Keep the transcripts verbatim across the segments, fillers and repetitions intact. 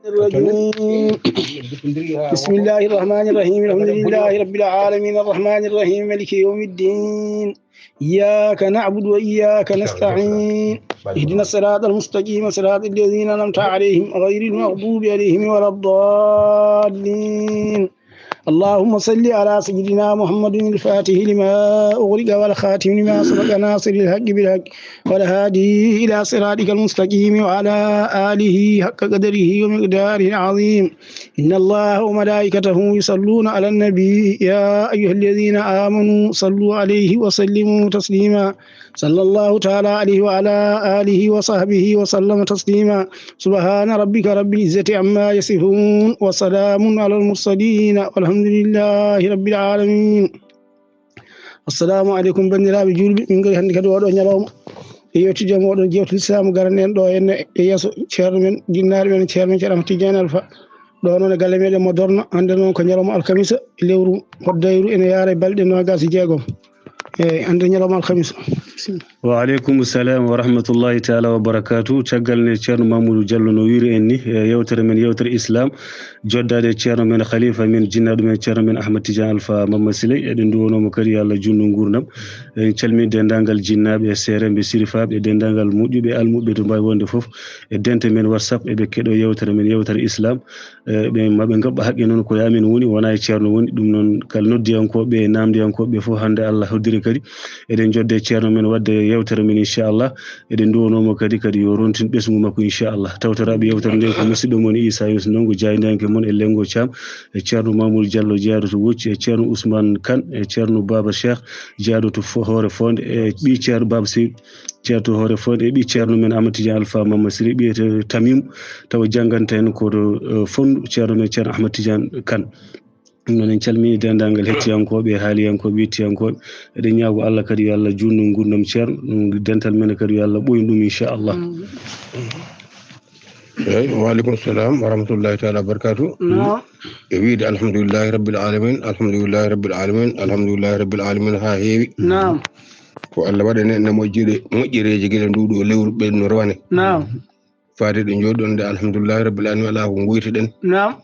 الرجيم. بسم الله الرحمن الرحيم. الحمد لله رب العالمين، الرحمن الرحيم، مالك يوم الدين. إياك نعبد وإياك نستعين. اهدنا الصراط المستقيم، صراط الذين أنعمت عليهم، غير المغضوب عليهم ولا الضالين. اللهم صل على سيدنا محمد الفاتح لما أغلق والخاتم لما سبق ناصر الحق بالحق والهادي إلى صراطك المستقيم وعلى آله حق قدره ومقداره العظيم. إن الله وملائكته يصلون على النبي، يا أيها الذين آمنوا صلوا عليه وسلموا تسليما. صلى الله تعالى عليه وعلى آله وصحبه وسلم تسليما. سبحان ربك رب العزة عما يصفون، وسلام على المرسلين، والحمد لله رب العالمين. Assalamu aleykum, banndiraaɓe juulɓe. Min ngari hannde kadi oɗo ñalawma e yewtidde mo oɗon jewte lislaamu, garanɗen ɗo henne e yeeso ceerno men, jinnaɗo men, ceerno men, ceerno Ahmad Tidiane Alpha. Ɗo noon e galle meɗen mo Dorna, hannde noon ko ñalawma alkamisa, lewru hoddayru ene yaara e balɗe noogas e jeegom. Eeyi, hannde ñalawma alkamisa. Bisimilla. Wa aleykum salam wa rahmatullahi taala wa barakatuh. Caggal nde ceerno Mamoudou Diallo no wiiri en ni, e yewtere men, yewtere Islam, joddaade e ceerno men, khalifa men, jinnaɗo men, ceerno men Ahmad Tidiane Alpha Mama Siley. Eɗen nduwanoo mo kadi yo Allah juutnu nguurndam. En calmini denndaangal jinnaaɓe e seeremɓe, sirifaaɓe e denndaangal moƴƴuɓe, almuɓɓe to mbaawi wonde fof. E dente men WhatsApp, eɓe keɗoo yewtere men, yewtere Islam. E, ɓe, ma ɓe ngaɓɓa haqqe noon ko e amen woni, wonaa e ceerno woni. Ɗum noon, kala noddiyankooɓe e naamndiyankooɓe fof, hannde Allah hoddiri kadi. Eɗen njodde e ceerno men waɗde yewtere men, inchallah. Eɗen nduwanoo mo kadi, kadi yo rontin ɓesngu makko, inchallah. Tawtoraaɓe yewtere nde ko musidɗo mon Issa Youssou Ndongo, jaayndiyanke mon e Lenngo Thiam, e ceerno Mamoudou Diallo, jeyaaɗo to Wocci, e ceerno Ousmane Kane, e ceerno Baba Cheikh, jeyaaɗo to Fo-, Hoore Fonde, e ɓii ceerno Baba Sey, jeyaaɗo to Hoore Fonde, e ɓii ceerno men Ahmad Tidiane Alpha Mama Siri, ɓiyetee Tamim, tawa jannganta en ko to, eh, Fonndu, ceerno men ceerno Ahmad Tidiane Kane. Ɗum noon, en calmini denndaangal hettiyankooɓe, haaliyankooɓe, yettiyankooɓe. Eɗen ñaago Allah kadi yo Allah juutnu nguurndam ceerno, ɗum dental men kadi yo Allah ɓooynu ɗum, inchallah. Eeyi, wa aleykum salam wa rahmatullahi taala wa barakatuh. Naam. E wiide alhamdulillahi rabbil alamin, alhamdulillahi rabbil alamin, alhamdulillahi rabbil alamin haa heewi. Naam. Ko Allah waɗani en moƴƴere, moƴƴereeji gila ndu ɗo lewru ɓen no rawane. Naam. Faade ɗo njooɗiɗon nde, alhamdulillahi rabbil alamin, alaa ko ngoytiɗen. Naam.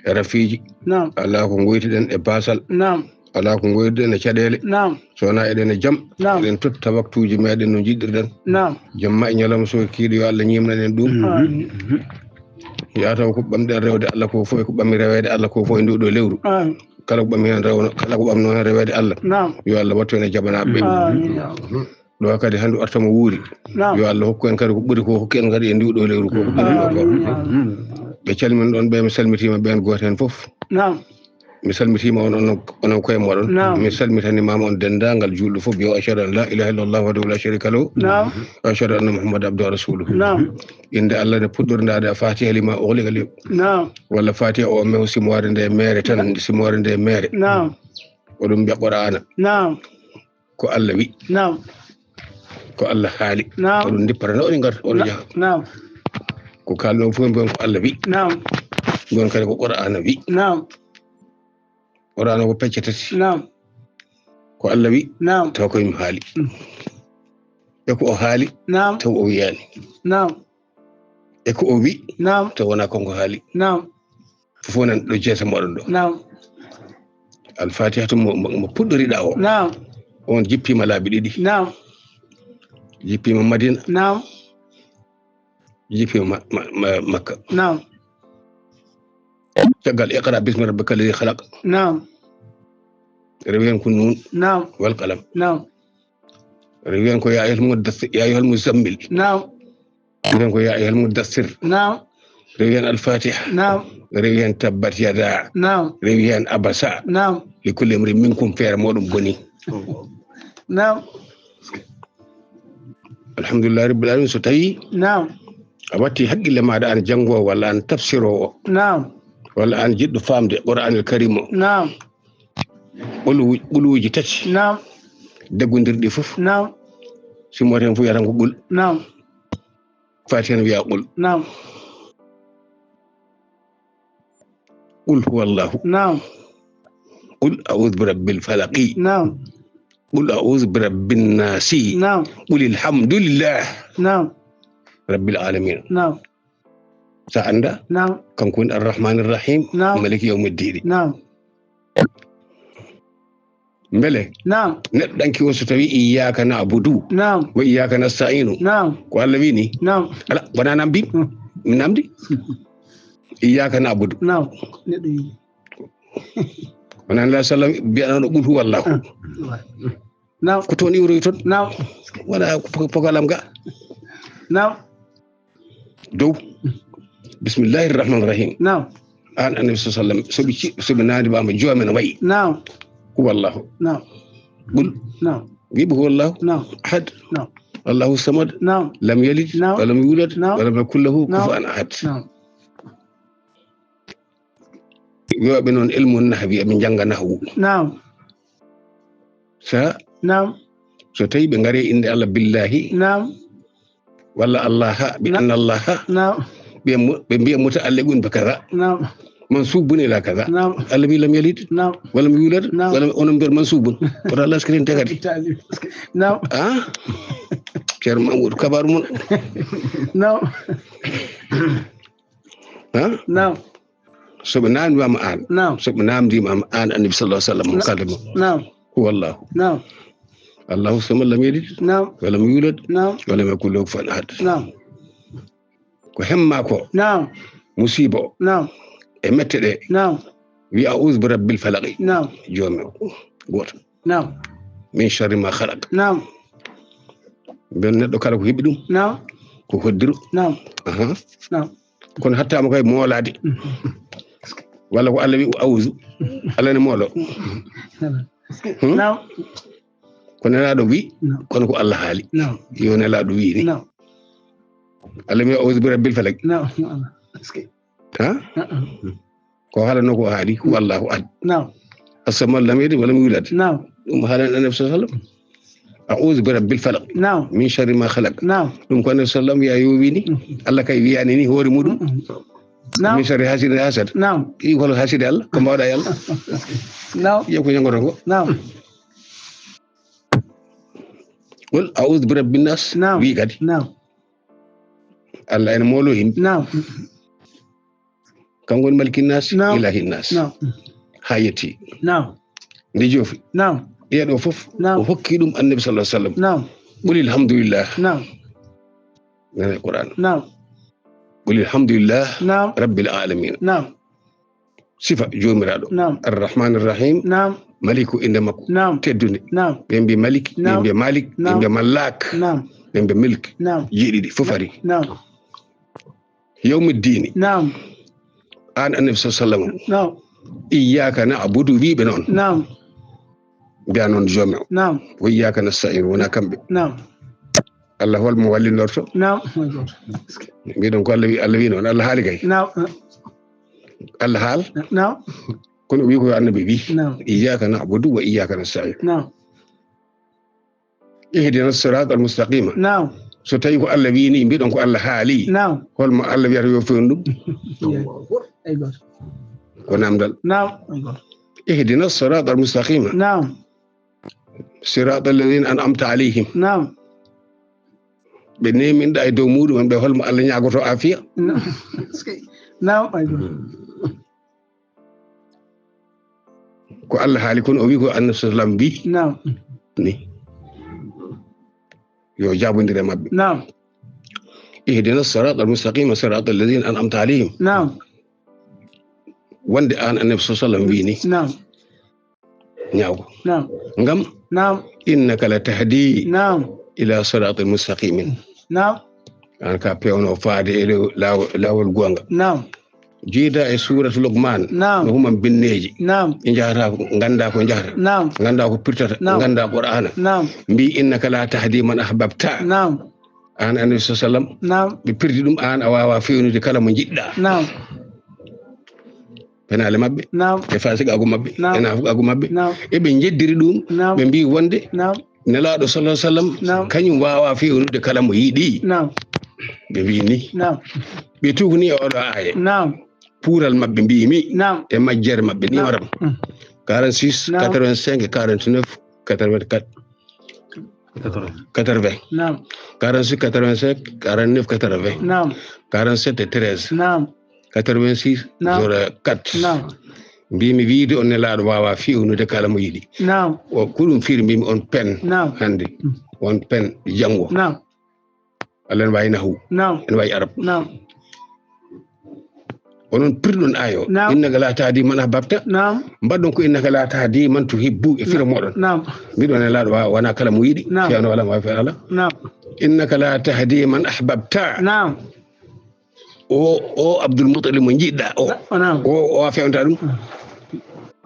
E rafiiji. Naam. Alaa ko ngoytiɗen e baasal. Naam. Alaa ko ngoytiɗen e caɗeele. Naam. So wonaa eɗen e jam. Naam. Eɗen totta waktuuji meɗen no njiɗirɗen. Naam. Jamma e ñalawma so kiiɗo, yo Allah ñiimnan en ɗum. Amiin. Yaa taw ko ɓamɗen rewde Allah ko fof, ko ɓammi reweede Allah ko fof e ndu ɗo lewru. Amiin. Kala ko ɓammi heen rewno, kala ko ɓamno heen reweede Allah. Naam. Yo Allah wattu en e jaɓanaaɓe ɓe. Amiin. Ɗo kadi hannde arta mo wuuri. Naam. Yo Allah hokku en kadi ko ɓuri ko hokki en kadi e ndu ɗo lewru ko. Amiin. Ɓe calmin ɗon ɓe, mi salmitiima ɓeen gooto heen fof. Naam. Mi salmitiima on, onon, onon koye mooɗon. Naam. Mi salmitanimaama on denndaangal juulɗo fof, yo ashhadu an la ilaha illallah wahdahu la sharika lahu. Naam. Wa ashhadu anna Muhammad abduhu wa rasuluhu. Naam. Innde Allah nde puɗɗorndaade Fatiha lima ughliqa li. Naam. Walla Fatiha o mew simoore nde meere tan, simoore nde meere. Naam. Oɗon mbiya Qur'aana. Naam. Ko Allah wi. Naam. Ko Allah haali. Naam. Oɗon ndippata no oɗon ngarta, oɗon Na-, jaha. Naam. Ko kaalɗon fof mbiyon ko Allah wi. Naam. Mbiyon kadi ko Qur'aana wi. Naam. Qur'aana ko pecce tati. Naam. Ko Allah wi. Naam. Taw ko yim haali. Mm. E ko o haali. Naam. Taw o wiyaani. Naam. E ko o wi. Naam. Taw wonaa ko ngo haali. Naam. Fof nan ɗo jeesa moɗon ɗo. Naam. Alfatihatu mo, mo, mo puɗɗoriɗa o. Naam. On jippiima laabi ɗiɗi. Naam. Jippiima Madina. Naam. Jippiima Ma-, Ma-, Ma-, Makka. Naam. Caggal iqra bismi rabbika alladhi khalaq. Naam. Rewi heen ko nuun. Naam. Wal qalam. Naam. Rewi heen ko yaa ayyuhal muddassir, yaa ayyuhal muzammil. Naam. Rewi heen ko yaa ayyuhal muddassir. Naam. Rewi heen Al-Fatiha. Naam. Rewi heen tabbat yada. Naam. Rewi heen abasa. Naam. Li kulli imrin minkum, feere mooɗon boni. Naam. Alhamdulillahi rabbil alamin, so tawi Naam. a watti haqqille maaɗa an janngoowo walla an tafsiroowo. Naam. Walla an jiɗɗo faamde Qur'aanul Karim o. Naam. Ɓolu-, ɓuluuji tati. Naam. Daggondirɗi fof. Naam. Simoore heen fof wiyata ko qul. Naam. Fatiha ne wiya qul. Naam. Qul huwallahu. Naam. Qul a'udhu bi rabbil falaqi. Naam. Qul a'udhu bi rabbin nasi. Naam. Qul alhamdulillah. Naam. Rabbil alamin. Naam. Sa annda? Naam. Kanko woni Arrahmaani Rrahiim, Naam. Maliki yawmi ddiini. Naam. Mbele Naam. Neɗɗo ɗanki o so tawi iyyaka na'budu Naam. Wa iyyaka nasta'inu. Naam. Ko Allah wi ni? Naam. Ala, wona namdi? Hmm. Mi namdi? Iyyaka na'budu. Naam. Neɗɗo wi. Wona Nabi sallam mbiyaɗo qul huwallahu. Hmm. Naam. Ko toon iwroy toon. Naam. Wona ko po-, pogalam ga. Naam. Dow. Bismillahir Rahmanir Rahim. Naam. Aan Annabi sallallahu alaihi wasallam, so ɓe ci-, so ɓe naandi ma, ma joomen wayi. Naam. Huwallahu. Naam. Qul. Naam. Wi ɓe huwallahu. Naam. Ahad. Naam. Allahu samad. Naam. Lam yalid. Naam. Wa lam yulad. Naam. Wa lam yakul lahu Naam. Kufuwan ahad. Naam. Wi'ooɓe noon ilmu nahwi, eɓe njannga nahwu. Naam. Sa Naam. So tawi ɓe ngari innde Allah billahi, Naam. Walla Allaha, ɓe Naam. Anna Allaha, Naam. Ɓe mo-, ɓe mbiya muta'alliqun bi kaza. Naam. Mansubun ila kaza. Naam. Allah wi lam yalid, Naam. Wa lam yulad, Naam. Wa lam, onon mbiya mansubun. Kono Allah askirin tagati. Naam. Ah? Ceerno Mamoudou, kabaru mon. Naam. Ah? Naam. So ɓe naamndiima aan, Naam. So ɓe naamndiima aan Annabi sallallahu alaihi wasallam, Na-, kalde mo. Naam. Huwallahu. Naam. Allahu samad lam yalid, Naam. Wa lam yulad, Naam. Wa lam yakul lahu kufuwan ahad. Naam. Ko hemma ko, Naam. Musiiba o, Naam. E mette ɗe, Naam. Wi a'udhu bi rabbil falaqi. Naam. Joomi o, gooto. Naam. Min sharri ma khalaq. Naam. Mbele neɗɗo kala ko heɓi ɗum, Naam. Ko hoddiro. Naam. Aha. Naam. Kono hattaama koye moolaade. Walla ko Allah wi, "A'udhu." Allah ne moolo. Hmm? Naam. Ko Nelaaɗo wi, Naam. Kono ko Allah haali. Naam. Yo Nelaaɗo wi ni. Naam. Allah wi, "A'udhu bi rabbil falaq." Naam. Ha? Naam. Ko haalano ko haali, "Huwallahu ahad." Naam. As-samad lam yalid wa lam yulad. Naam. Ɗum haalani Annabi sallallahu alaihi wasallam. "A'udhu bi rabbil falaq." Naam. "Min sharri ma khalaq." Naam. Ɗum ko Annabi sallam wiya yo wini. Mm. Allah kay wiyani ni hoore muɗum. Mm. Naam. "Min sharri hasidin hasad." Naam. I hol haside Allah, ko mbawɗa e Allah. Naam. Yo ko ñangoto ko. Naam. Qul a'udhu bi rabbin nas. Naam. Wi kadi. Naam. Allah ene moolo himɓe. Naam. Kanko woni malikin nas, Naam. Ilahin nas. Naam. Haa yetti. Naam. Nde joofi. Naam. Ɗee ɗo fof, Naam. O hokki ɗum Annabi sallallahu alaihi wasallam. Naam. Qul alhamdulillah. Naam. Nana Qur'an. Naam. Qul alhamdulillah Naam. Rabbil alamin. Naam. Sifa Joomiraaɗo. Naam. Arrahmanir Rahim. Naam. Maliku innde makko. Naam. Teddunde. Naam. Ɓe mbi Malik, ɓe Naam. Mbi Malik, ɓe Naam. Mbi Malak, Naam. Ɓe mbi Milk. Naam. Jeeɗiɗi fof ari. Naam. Yawmi ddiini. Naam. Aan Annabi sallallahu alaihi wasallam. Naam. Iyyaka na'budu, wiiɓe noon. Naam. Mbiya noon Joomi o. Naam. Wa iyyaka nasta'in, wona kamɓe. Naam. Allah hol mo wallinorto? Naam. Mbiɗon ko Allah wi, Allah wi noon, Allah haali kay. Naam. Allah haal? Naam. Kono o wi ko yo Annabi wi. Naam. Iyyaka na'budu wa iyyaka nasta'in. Naam. Ihdina siratal mustaqima. Naam. So tawi ko Allah wi ni, mbiɗon ko Allah haali. Naam. Holmo Allah wiyata yo fewnu ɗum? Ay gooto. Ko namdal. Naam. Ay gooto. Ihdina siratal mustaqima. Naam. Siratal ladina an'amta alayhim. Naam. Ɓe neminɗa e dow muɗum en, ɓe holmo Allah ñaagoto afiya? Naam. Naam, ay gooto. Ko Allah haali, kono o wi ko Annabi sallallahu alaihi wasallam wi. Naam. Ni. Yo jaabondire maɓɓe. Naam. Ihdina siratal mustaqima siratal ladina an'amta alayhim. Naam. Wonde aan Annabi sallallahu alaihi wasallam wi ni. Naam. Ñaago. Naam. Ngam Naam. Innaka la tahdi Naam. Ila siratal mustaqimin. Naam. Aan ka pewno faade e law-, law-, laawol goonga. Naam. Jiida e suuratu Luqman. Naam. No human binneeji. Naam. Ɓe njahata ko, ngannda ko njahata. Naam. Ngannda ko pirtata. Naam. Ngannda Qur'aana. Naam. Mbi innaka la tahdi man ahbabta. Naam. Aan Annabi sallallahu alaihi wasallam. Naam. Ɓe pirdi ɗum, aan a waawa fewnude kala mo njiɗɗa. Naam. Penaale maɓɓe. Naam. E fasikaagu maɓɓe. Naam. E naafukaagu maɓɓe. Naam. E ɓe njeddiri ɗum. Naam. Ɓe mbi wonde Naam. Nelaaɗo sallallahu alaihi wasallam Naam. Kañum waawa fewnude kala mo yiɗi. Naam. Ɓe mbi ni. Naam. Ɓe tuugni e oɗo aaya. Naam. Puural maɓɓe mbimi. Naam. E majjere maɓɓe. Naam. Numéro am. Mm. Quarante-six, Naam. Quatre-vingt-cinq, quarante-neuf, quatre-vingt-quatre. Quatre-vingts. Naam. Quarante-six quatre-vingt-cinq, quarante-neuf quatre-vingts. Naam. Quarante-sept treize. Naam. Quatre-vingt-six zéro quatre. Naam. Mbimi wiide on Nelaaɗo waawa fewnude kala mo yiɗi. Naam. O ko ɗum firi mbimi on pen. Naam. Hannde. Mm. On pen janngo. Naam. Allah ene waawi nahu. Naam. Ene waawi arab. Naam. Onon pirɗon ayo. Naam. Innaka la tahdi man ahbabta. Naam. Mbaɗɗon ko innaka la tahdi man tuhibbu e firo moɗon. Naam. Mbiɗon Nelaaɗo wa-, wona kala mo yiɗi. Naam. Fewno wala mo wawi fewno ala. Naam. Innaka la tahdi man ahbabta. Naam. O, o Abdul Muttalib mo jiɗɗa o. Naam. O, o a fewnta ɗum.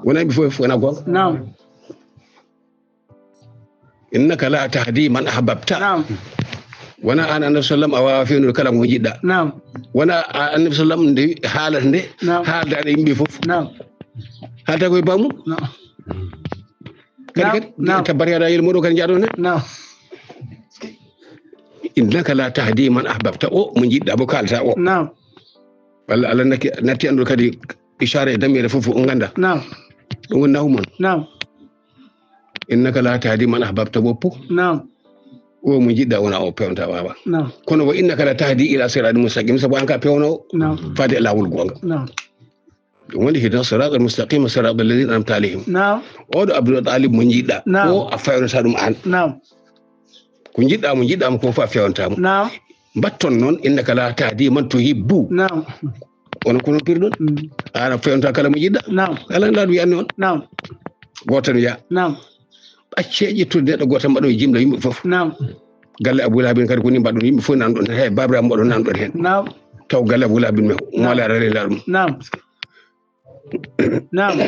Wona yimɓe fof wona goonga. Naam. Innaka la tahdi man ahbabta. Naam. Wona an Annabi sallam a waawa fewnude kala mo jiɗɗa. Naam. Wona a-, Annabi sallam nde haalata nde, naam, haaldaade yimɓe fof. Naam. Haalta koye bamum. Naam. Kadi, naam, kadi, naam, tabbat yadaa yel moɗo kadi njaɗon hen. Naam. Innaka la tahdi man ahbabta, o mo jiɗɗa, mo kaalta o. Naam. Walla Allah natti, natti anndol kadi ishaara e dammireede fof, on ngannda. Naam. Ɗum woni nahu mon. Naam. Innaka la tahdi man ahbabta woppu. Naam. O mo jiɗɗa wona o pewnta waawa. Naam. Kono wa innaka la tahdi ila siratin mustaqim, sabu an ka pewno. Naam. Faade e laawol goonga. Naam. Ɗum woni ihdina siratal mustaqim siratal ladina an'amta alayhim. Naam. Oɗo Abdul Talib mo jiɗɗa. Naam. O a fawnata ɗum an. Naam. Ko jiɗɗa mo jiɗɗa mo ko fof a fewnta mo. Naam. Mbatton noon, innaka la tahdi man tuhibbu. Naam. Onon ko noon pirɗon. Mm. An a fewnta kala mo jiɗɗa. Naam. Ala Nelaaɗo wiyanno on. Naam. Gooto tan wiya. Naam. Accee ƴettude neɗɗo gooto tan mbaɗon e jimla yimɓe fof. Naam. Galle Abu Lahabin kadi ko ni mbaɗon, yimɓe fof nanɗon, hey, babiraɓe moɗon nanɗon hen. Naam. Taw galle Abu Lahabin men, naam, mo ala ralila ɗum. Naam. Naam.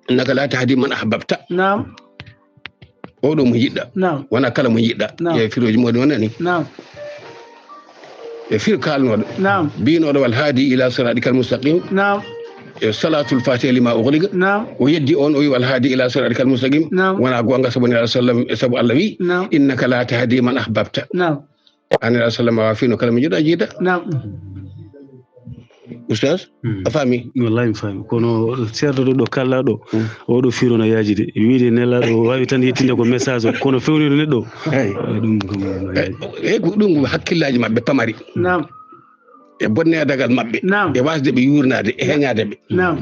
Innaka la tahdi man ahbabta. Naam. Oɗo mo jiɗɗa. Naam. Wona kala mo jiɗɗa. Naam. E firooji moɗon wonani. Naam. E fir kalnoɗo. Naam. Binoɗo wal hadi ila siratikal mustaqim. Naam. E salatul fatiha lima ughliqa. Naam. O yeddi on o wi wal hadi ila siratikal mustaqim. Naam. Wona goonga sabu Nelaaɗo sallam, sabu Allah wi, naam, innaka la tahdi man ahbabta. Naam. An Nelaaɗo sallam a waawa fewno kala mo jiɗɗa jiɗɗa. Naam. Oustaz, hmm, a faami? Wallahi mi faami. Kono seeɗa ɗo, ɗo kalla ɗo, hmm, oɗo firo no yaaji de. Wiide Nelaaɗo o waawi tan yettinde ko message o. Kono fewnude neɗɗo. Eyi. Ɗum kam no yaaji. Eyi, ko ɗum ko hakkillaaji maɓɓe pamari. Naam. E bonneedagal maɓɓe. Naam. E waasde ɓe yuurnaade, e heñaade ɓe. Naam.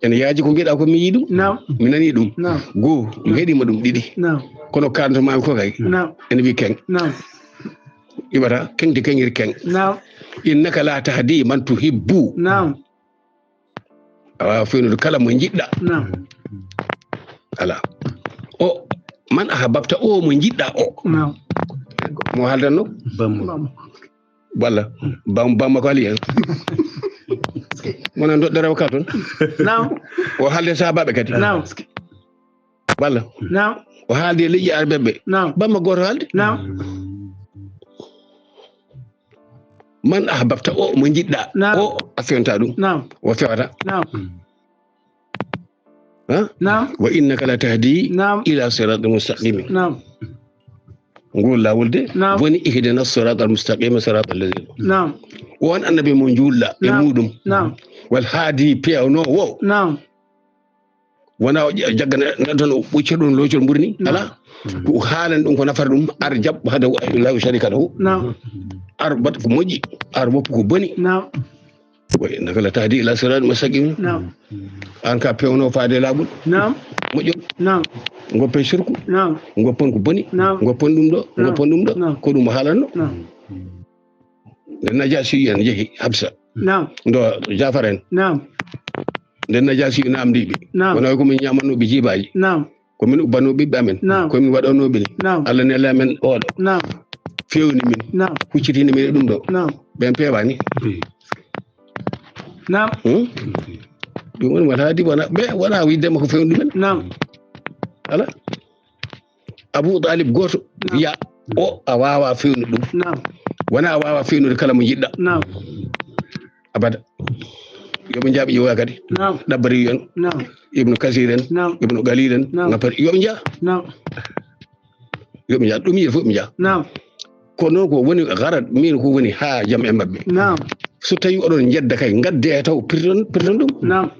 Ene yaaji ko mbiɗa ko mi yii ɗum. Naam. Mi nanii ɗum. Naam. Goo, mi heɗiima ɗum ɗiɗi. Naam. Kono kanto maami ko kay. Naam. Ene wi keng. Naam. Iwata keng de kengiri keng. Naam. Innaka la tahdi man tuhibbu. Naam. A waawa fewnude kala mo jiɗɗa. Naam. Ala. O, man ahbabta o mo jiɗɗa o. Naam. Mo haaldanno? Bammo. Bammo. Walla bam-, bamma ko ali hen. Wona doɗɗo rewa ka toon. Naam. O haalde sahabaɓe kadi. Naam. Walla. Naam. O haalde leƴƴi arbeɓe. Naam. Bamma goto haalde. Naam. Man ahbabta o mo jiɗɗa. Naam. O a fewta ɗum. Naam. O fewata. Naam. Ha? Naam. Wa innaka la tahdi, naam, ila siratal mustaqim. Naam. Ngol laawol de, naam, woni ihdina siratal mustaqim siratal ladina. Naam. On annabi mo juulɗa e, naam, muɗum. Naam. Wal hadi peewnoowo. Naam. Wona o ja-, jaggana tan o ɓoccir ɗum loocol mburi ni. Naam. Ala. Ko haalan ɗum ko nafata ɗum, ar jaɓ hadahu la sharika lahu. Naam. Ar mbaɗ ko moƴƴi, ar woppu ko boni. Naam. Wa innaka la tahdi ila siratin mustaqim. Naam. An ka pewno faade laawol. Naam. Moƴƴol. Naam. Ngoppe shirku. Naam. Ngoppon ko boni. Naam. Ngoppon ɗum ɗo. Naam. Ngoppon ɗum ɗo. Naam. Ko ɗum o haalanno. Naam. Nde Najaasi en jehi Habsa. Naam. Ndo Jafar en. Naam. Nde Najaasi namdi ɓe. Naam. Wona ko min ñamanno ɓe jibaji. Naam. Ko min ubbanno ɓiɓɓe amen. Naam. Ko min waɗanno ɓe ni. Naam. Allah neli amen oɗo. Naam. Fewni min. Naam. Huccitini min e ɗum ɗo. Naam. Ɓen pewani. Naam. Hmm? Ɗum woni wona hadi wona ɓe wona widdema ko fewni ɗumen. Naam. Ala. Abu Talib goto, naam, wiya o a wawa fewnude ɗum. Naam. Wona a wawa fewnude kala mo jiɗɗa. Naam. Abada. Yoɓe jaaɓi ƴeewa kadi. Naam. Ɗabbari en. Naam. Ibnu Kasir en. Naam. Ibnu Galil en. Naam. Ngappari. Yoɓe jaa. Naam. Yoɓe jaa. Ɗum yiɗi fof ɓe jaa. Naam. Ko noon ko woni garat min ko woni ha jam e maɓɓe. Naam. So tawi oɗon jedda kay, gadde e taw pirton, pirton ɗum. Naam.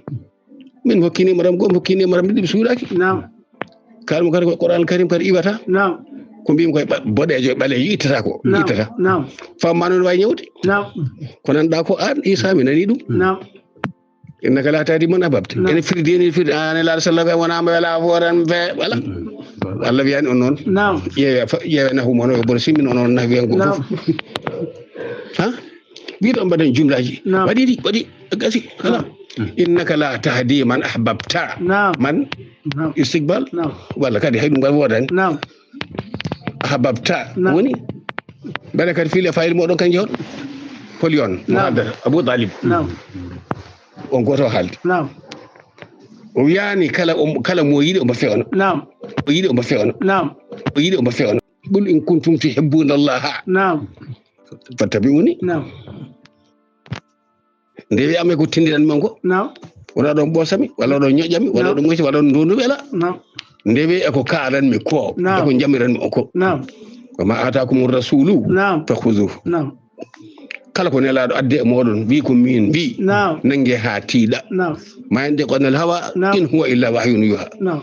Min hokkinima ram gom, hokkinima ram ɗiɗi ɓe suuɗaki. Naam. Kaalmo kadi ko Qur'an Karim kadi iwata. Naam. Ko mbimi koye ɓa-, boɗeejo e ɓaleejo ittata ko, naam, ittata. Naam. Famma noon wawi ñawde. Naam. Ko nanɗa ko an Isa mi nani ɗum. Naam. Innaka la tahdi man ahbabta. Naam. Ene firdi, ene firdi, an Nelaaɗo sallallahu alaihi wasallam wonama wela fooran fe, wala. Mm. Allah wiyani on noon. Naam. Ƴeewe fa-, ƴeewe nahu mon o, bono simmin on, on nahu wiyan ko, naam, fof. Ha? Wiɗo mbaɗen jumlaji. Naam. Waɗi ɗi, waɗi, gasi, ala. Naam. Innaka la tahdi man ahbabta. Naam. Man? Naam. Istiqbal? Naam. Walla kadi hay ɗum ngal woodani. Naam. Ahbabta. Naam. Woni? Mbaɗa kadi file fayil moɗon kan jehon? Holi on? Naam. Muhaddar, Abu Talib. Naam. On goto o haaldi. Naam. O wiyani kala, o, kala mo yiɗi omo fewna. Naam. O yiɗi omo fewna. Naam. O yiɗi omo fewna. Qul in kuntum tuhibbuna Allaha. Naam. Fattabi'uni. Naam. Nde wi amen ko tindiran mon ko. Naam. Wona ɗon ɓoosami, walla ɗon ñoƴƴami, walla, naam, ɗon moyti, walla ɗon ndondu wela. Naam. Nde wi e ko kaalanmi ko, naam, e ko jamiranmi on ko. Naam. Wa ma atakumu rasulu, naam, fakhuzuhu. Naam. Kala ko Nelaaɗo addi e moɗon, wi ko min wi, naam, nange ha tiiɗa. Naam. Ma yantiqu anil hawa, naam, in huwa illa wahyun yuha. Naam.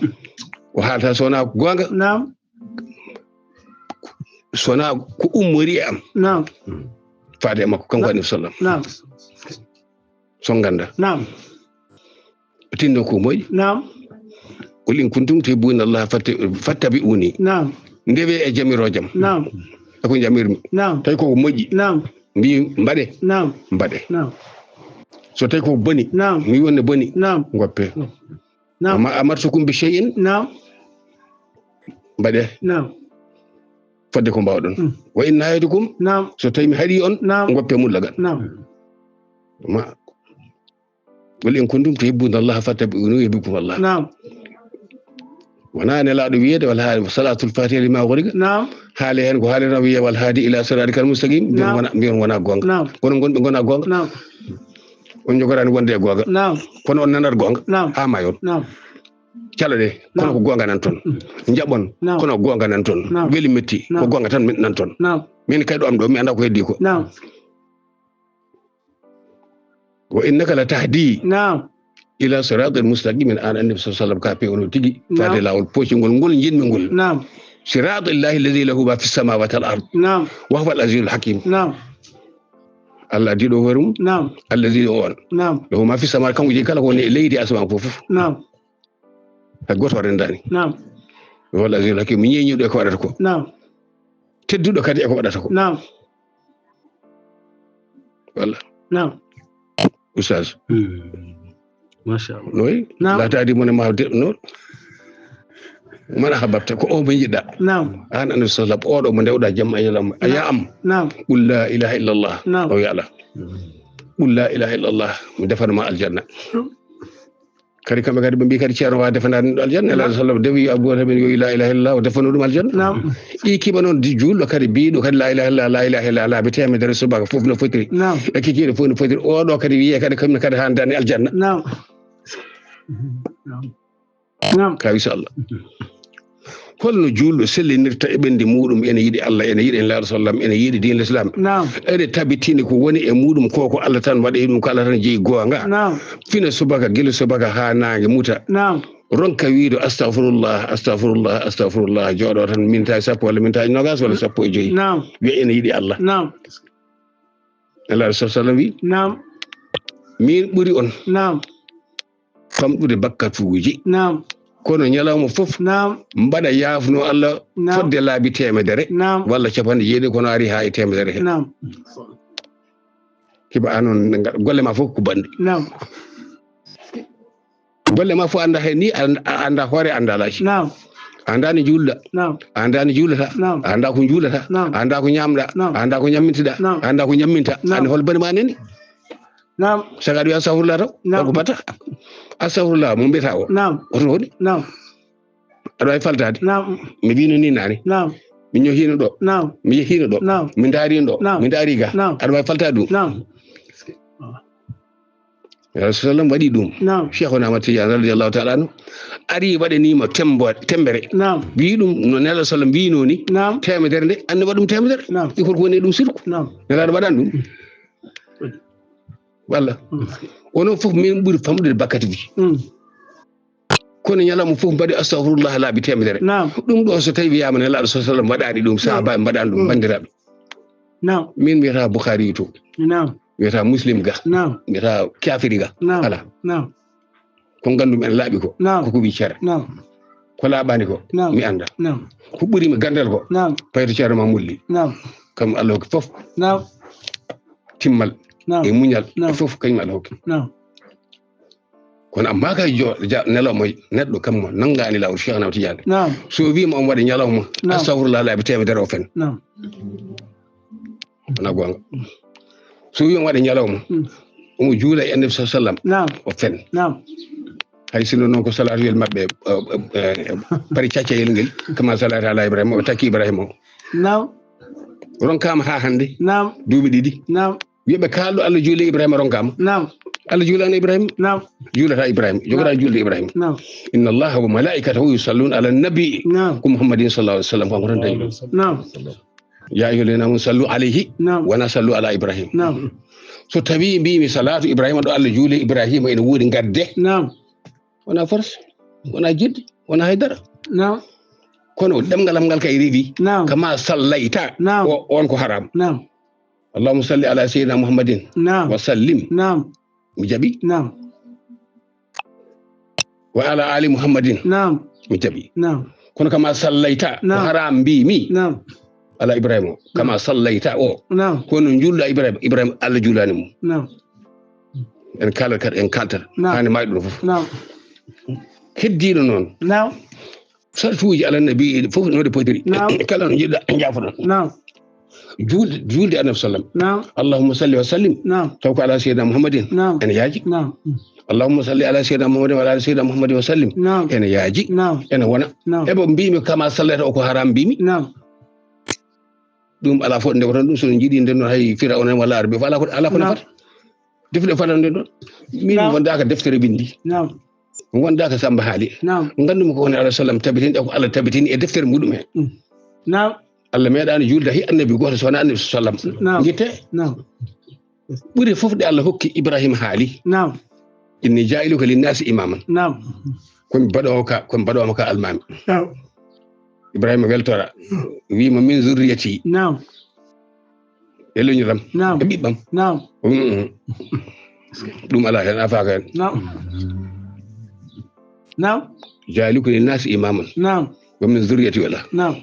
O haalta sona ko goonga. Naam. Sona ko ummori e am. Naam. Faade e makko kanko, naam, annabi sallam. Naam. Son ganda. Naam. Tinno ko moƴƴi. Naam. Qul in kuntum tuhibbuna Allah fatta-, fattabi'uni. Naam. Ndewe e jamirojam. Naam. E ko jamirmi. Naam. Tawi ko moƴƴi. Naam. Mbi mbaɗe. Naam. Mbaɗe. Naam. So tawi ko boni. Naam. Mi wonne boni. Naam. Ngoppe. Naam. Wa ma amartukum bi shay'in. Naam. Mbaɗe. Naam. Fodde ko mbawɗon. Mm. Wa in nahaytukum. Naam. So tawi mi haɗi on. Naam. Ngoppe mullagal. Naam. Ma Qul in kuntum tuhibbuna Allah fattabi'uni yuhibbukum Allah. Naam. Wona Nelaaɗo wiyede wal haadi, salatul fatiha lima ughliqa. Naam. Haale hen ko haalirno wiye wal haadi ila siratikal mustaqim. Mbiyon, naam, wona, mbiyon wona goonga. Naam. Kono gonɓe gona goonga. Naam. On jogorani wonde e goonga. Naam. Kono on nanat goonga. Naam. Ha mayon. Naam. Calo ɗe, kono, naam, ko goonga nan toon. Mm. Njaɓon, naam, kono goonga nan toon. Naam. Weli metti, naam, ko goonga tan nan toon. Naam. Min kay ɗo am ɗo, mi anda ko heddi ko. Naam. Wa innaka la tahdi, naam, ila siratal mustaqimin. An annabi sallallahu alaihi wasallam ka pewno tigi, naam, faade lawol pocingol ngol jinmi ngol. Naam. Siratallahi alladhi lahu ma fis samawati wal ard. Naam. Wa huwa al azizul hakim. Naam. Allah diɗo hoore mum. Naam. Alladhi o on. Naam. Lahu ma fis samawati, kanko jogii kala ko woni e leydi e asamaan fof. Naam. Hay goto rendaani. Naam. Wa huwa al azizul hakim. Mi ñeñuɗo e ko waɗata ko. Naam. Tedduɗo kadi e ko waɗata ko. Naam. Walla. Naam. Oustaz. Hmm. Machallah. Noy? Naam. La tahdi man ahbabta, no? Man ahbabta, ko o mo yiɗɗa. Naam. An annabi sallallahu alaihi wasallam, oɗo mo ndewɗa jamma e ñalawma. A, naam, ya am. Naam. Qul la ilaha illallah. Naam. O wiya ala. Qul la ilaha illallah. Mi defan ma aljanna. Kadi kamɓe kadi ɓe mbi kadi ceerno wa defanaade ɗum aljanna. Naam. Nelaaɗo sallam dewi Abu Bakar men yo la ilaha illallah, o defano ɗum aljanna. Naam. Ɗi kiɓa noon di juulɗo kadi biiɗo kadi la ilaha illallah, la ilaha illallah, laabi teemedere subaka fof no fotiri. Naam. E kikiiɗe fof no fotiri. Oɗo kadi wiye kadi kamne kadi haa daani aljanna. Naam. Naam. Naam. Ka wiso Allah. Holno juulɗo sellinirta e ɓenndi muɗum, ene yiɗi Allah, ene yiɗi Nelaaɗo sallam, ene yiɗi diine Islam? Naam. Ene tabitini ko woni e muɗum ko, ko Allah tan waɗi ɗum, ko Allah tan jeyi goonga. Naam. Fina subaka, gila subaka haa naange muta. Naam. Ronka wiide, "Astagfirullah, astagfirullah, astagfirullah." Jooɗo tan mintaji sappo walla mintaji nogas walla sappo e joyi. Naam. Wiya ene yiɗi Allah. Naam. Nelaaɗo sallam wi, naam, min ɓuri on. Naam. Famɗude bakkatuuji. Naam. Kono ñalawma fof, naam, mbaɗa yaafno Allah, naam, fodde laabi teemedere, naam, walla capanɗe jeeɗiɗi, kono ari haa e teemedere he. Naam. Hiba an on ne ngaɗa golle ma fof ko banɗi. Naam. Golle ma fof anda hen ni, a, a anda hoore, anda alaaji. Naam. A anda ne juulɗa. Naam. A anda ne juulata. Naam. A anda ko juulata. Naam. A anda ko ñamɗa. Naam. A anda ko ñammintiɗa. Naam. A anda ko ñamminta. Naam. Andi hol bone ma nani? Naam. Saka aɗa wiya astahfirullah taw? Naam. Ko batta? Astahfirullah mo mbiyata o. Naam. Oto woni? Naam. Aɗa wawi faltaade? Naam. Mi wino ni nani. Naam. Mi ñohino ɗo. Naam. Mi yehino ɗo. Naam. Mi darino ɗo. Naam. Mi dari ga. Naam. Aɗa wawi faltaade ɗum? Naam. Rasul sallam waɗi ɗum. Naam. Cheikhuna Ahmad Tidiane radiyallahu ta'ala anhu ari waɗanima tembo-, tembere. Naam. Wi ɗum no Nelaaɗo sallam wino ni. Naam. Temedere nde, anne waɗa ɗum temedere. Naam. Il faut ko woni ɗum sirku. Naam. Nelaaɗo waɗani ɗum. Walla. Mm. Onon fof min ɓuri famɗude bakkatuuji. Mm. Kono ñalawma fof mbaɗi astahfirullah laabi teemedere. Naam. Ɗum ɗo so tawi wiyaama Nelaaɗo sallallahu alaihi wasallam waɗaani ɗum, sahaaba en mbaɗaani ɗum, banndiraaɓe. Naam. Min wiyata Bukhari to. Naam. Wiyata Muslim ga. Naam. Wiyata Kafiri ga. Naam. Ala. Naam. Ko ngandumi ene laaɓi ko. Naam. Ko ko wi ceera. Naam. Ko laaɓaani ko. Naam. Mi annda. Naam. Ko ɓuri mi ganndal ko. Naam. Fayto ceero ma mulli. Naam. Kam Allah hokki fof. Naam. Timmal. Naam. E muñal. Naam. E fof kañum Allah hokki. Naam. Kono amma kay jo, ja, nelawma neɗɗo kam mo nanngaani laawol Cheikh Ahmad Tidiane. Naam. So wiima omo waɗa ñalawma, naam, astahfirullah laabi teemedere o fen. Naam. Wona goonga. So wiima waɗa ñalawma, mm, omo juula e Annabi sallallahu alaihi wasallam, naam, o fen. Naam. Hay sinno noon ko salaatuyel maɓɓe, eh, eh, eh, pari caccayel ngel, kama salaata ala Ibrahima, o takki Ibrahima o. Naam. Ronkaama haa hannde. Naam. Duuɓi ɗiɗi. Naam. Wiyeɓe kaalɗo Allah juuli e Ibrahima ronkaama. Naam. Allah juulaano Ibrahima. Naam. Juulata Ibrahima. Jogata, naam, juulde Ibrahima. Naam. Inna Allaha wa malaikatahu yusalluna ala nabi. Naam. Ko Muhammadin sallallahu alaihi wasallam kanko tan dañi ɗum. Naam. Ya ayyuhallazina amanu sallu alayhi, naam, wa sallu ala Ibrahim. Naam. So tawi mbiimi salatu Ibrahima ɗo Allah juuli Ibrahima ene woodi gadde. Naam. Wona force, wona jidde, wona haydara. Naam. Kono ɗemngal am ngal kay rewi. Naam. Kama sallayta. Naam. O, on ko haram. Naam. Allahumma salli ala sayyidina Muhammadin. Naam. Wa sallim. Naam. Mi jaɓi. Naam. Wa ala ali Muhammadin. Naam. Mi jaɓi. Naam. Kono kama sallayta, ko, naam, haram mbiimi. Naam. Ala Ibrahima o. Kama, naam, sallayta o. Naam. Kono juulɗo Ibrahima, Ibrahima Allah juulaani mo. Naam. En kaalat kadi, en kaaltat. Naam. Haani maayɗo ɗo fof. Naam. Heddiiɗo noon. Naam. Sartuuji ala nabi fof no ɗe potiri. Naam. Kala no njiɗɗa, jaafoɗon. Naam. Juulde, juulde Annabi sallam. Naam. Allahumma salli wa sallim. Naam. Taw ko ala sayyidina Muhammadin. Naam. Ene yaaji. Naam. Allahumma salli ala sayyidina Muhammadin wa ala ali sayyidina Muhammadin wa sallim. Naam. Ene yaaji. Naam. Ene wona. Naam. Ebo mbiimi kama sallayta o ko haram mbiimi. Naam. Ɗum ala fof nde wotan ɗum, so en njiɗi nde noon hay Firawna en walla Arabe fof ala ko, ala ko, naam, nafata. Defte ɗe fotata nde ɗon. Min, naam, mi wondaaka deftere winndi. Naam. Mi wondaaka Samba haali. Naam. Nganndu-mi ko woni Alayhi sallam tabitini, e ko Allah tabitini e deftere muɗum he. Mm. Naam. Allah meeɗaani juulde he annabi gooto so wonaa Annabi sallam. Naam. Njitte. Naam. Ɓuri fof ɗe Allah hokki Ibrahima haali. Naam. Inni jaa'iluka linnaasi imaaman. Naam. Ko mi baɗoowo ka, ko mi baɗoowo ka almaami. Naam. Ibrahima weltora. Wiima min zurriyati. Naam. E leñolam. Naam. E ɓiɓɓam. Naam. Mm, mm. Ɗum alaa heen, a faaka heen. Naam. Naam. Jaa'iluka linnaasi imaaman. Naam. Wa min zurriyati wala. Naam.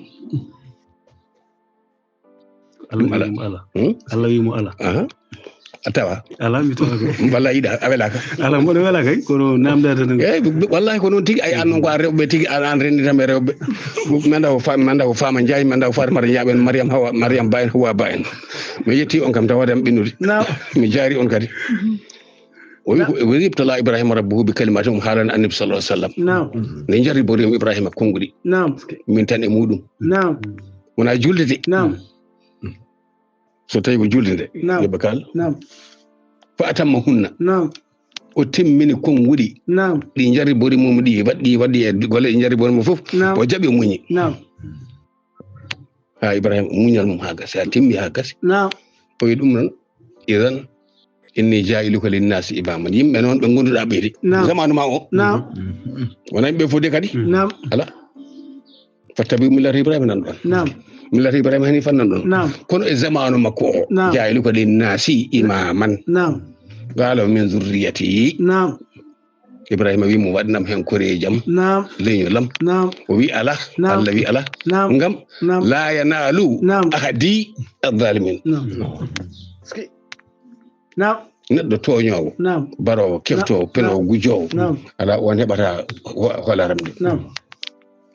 Allah wi mo ala. Hmm? Allah wi mo ala. Aha. A tawa. Ala, mi tawa kay. Walla yiɗa, a welaaka. Ala, mboɗo wela kay, kono namdata tan. Eh, wallahi ko noon tigi, ay, an noon ko an rewɓe tigi, an, an renndinta men rewɓe. Manda ko Fa-, manda ko Fama Ndiaye, manda ko Fatimata Ndiaye, en Mariam Hawa, Mariam Ba en, Hawa Ba en. Mi yetti on kam, tawa dem ɓinnude. Naam. Mi jaari on kadi. O wi ko, naam, wa idh ibtala Ibrahima rabbuhu bi kalimatin, omo haalana Annabi sallallahu alaihi wasallam. Naam. Ne jarribori mo Ibrahima konnguɗi. Naam. Min tan e muɗum. Naam. Wona julde de. Naam. So tawi ko julde nde, naam, yoɓe kaal. Naam. Fa atammahunna. Naam. O timmini konnguɗi. Naam. Ɗi jarribori mo, ɗi waɗi, waɗi e golle ɗi jarribori mo fof. Naam. O jaɓi, o muñi. Naam. Ha Ibrahima muñal mum ha gasi, ha timmi ha gasi. Naam. O wi ɗum noon, idan inni jaa'iluka linnaasi imaaman. Yimɓe noon ɓe gonduɗa ɓeyde. Naam. Zamanu ma o. Naam. Wona yimɓe fof de kadi. Naam. Ala. Fattabi millata Ibrahima nan ɗon. Naam. Millata Ibrahima hanifan nan ɗon. Naam. Kono e zamanu makko o, naam, jaa'iluka linnaasi imaaman. Naam. Qaala wa min zurriyati. Naam. Ibrahima wi mo, waɗnam heen koreejam, naam, leñolam. Naam. O wi, alaa. Naam. Allah wi, alaa. Naam. Ngam, naam, laa yanaalu, naam, ahdi azzalimin. Naam. Naam. Neɗɗo tooñoowo, naam, baroowo, keftoowo, naam, penoowo, naam, gujoowo, naam, alaa, on heɓata ho-, hoolaram nde. Naam.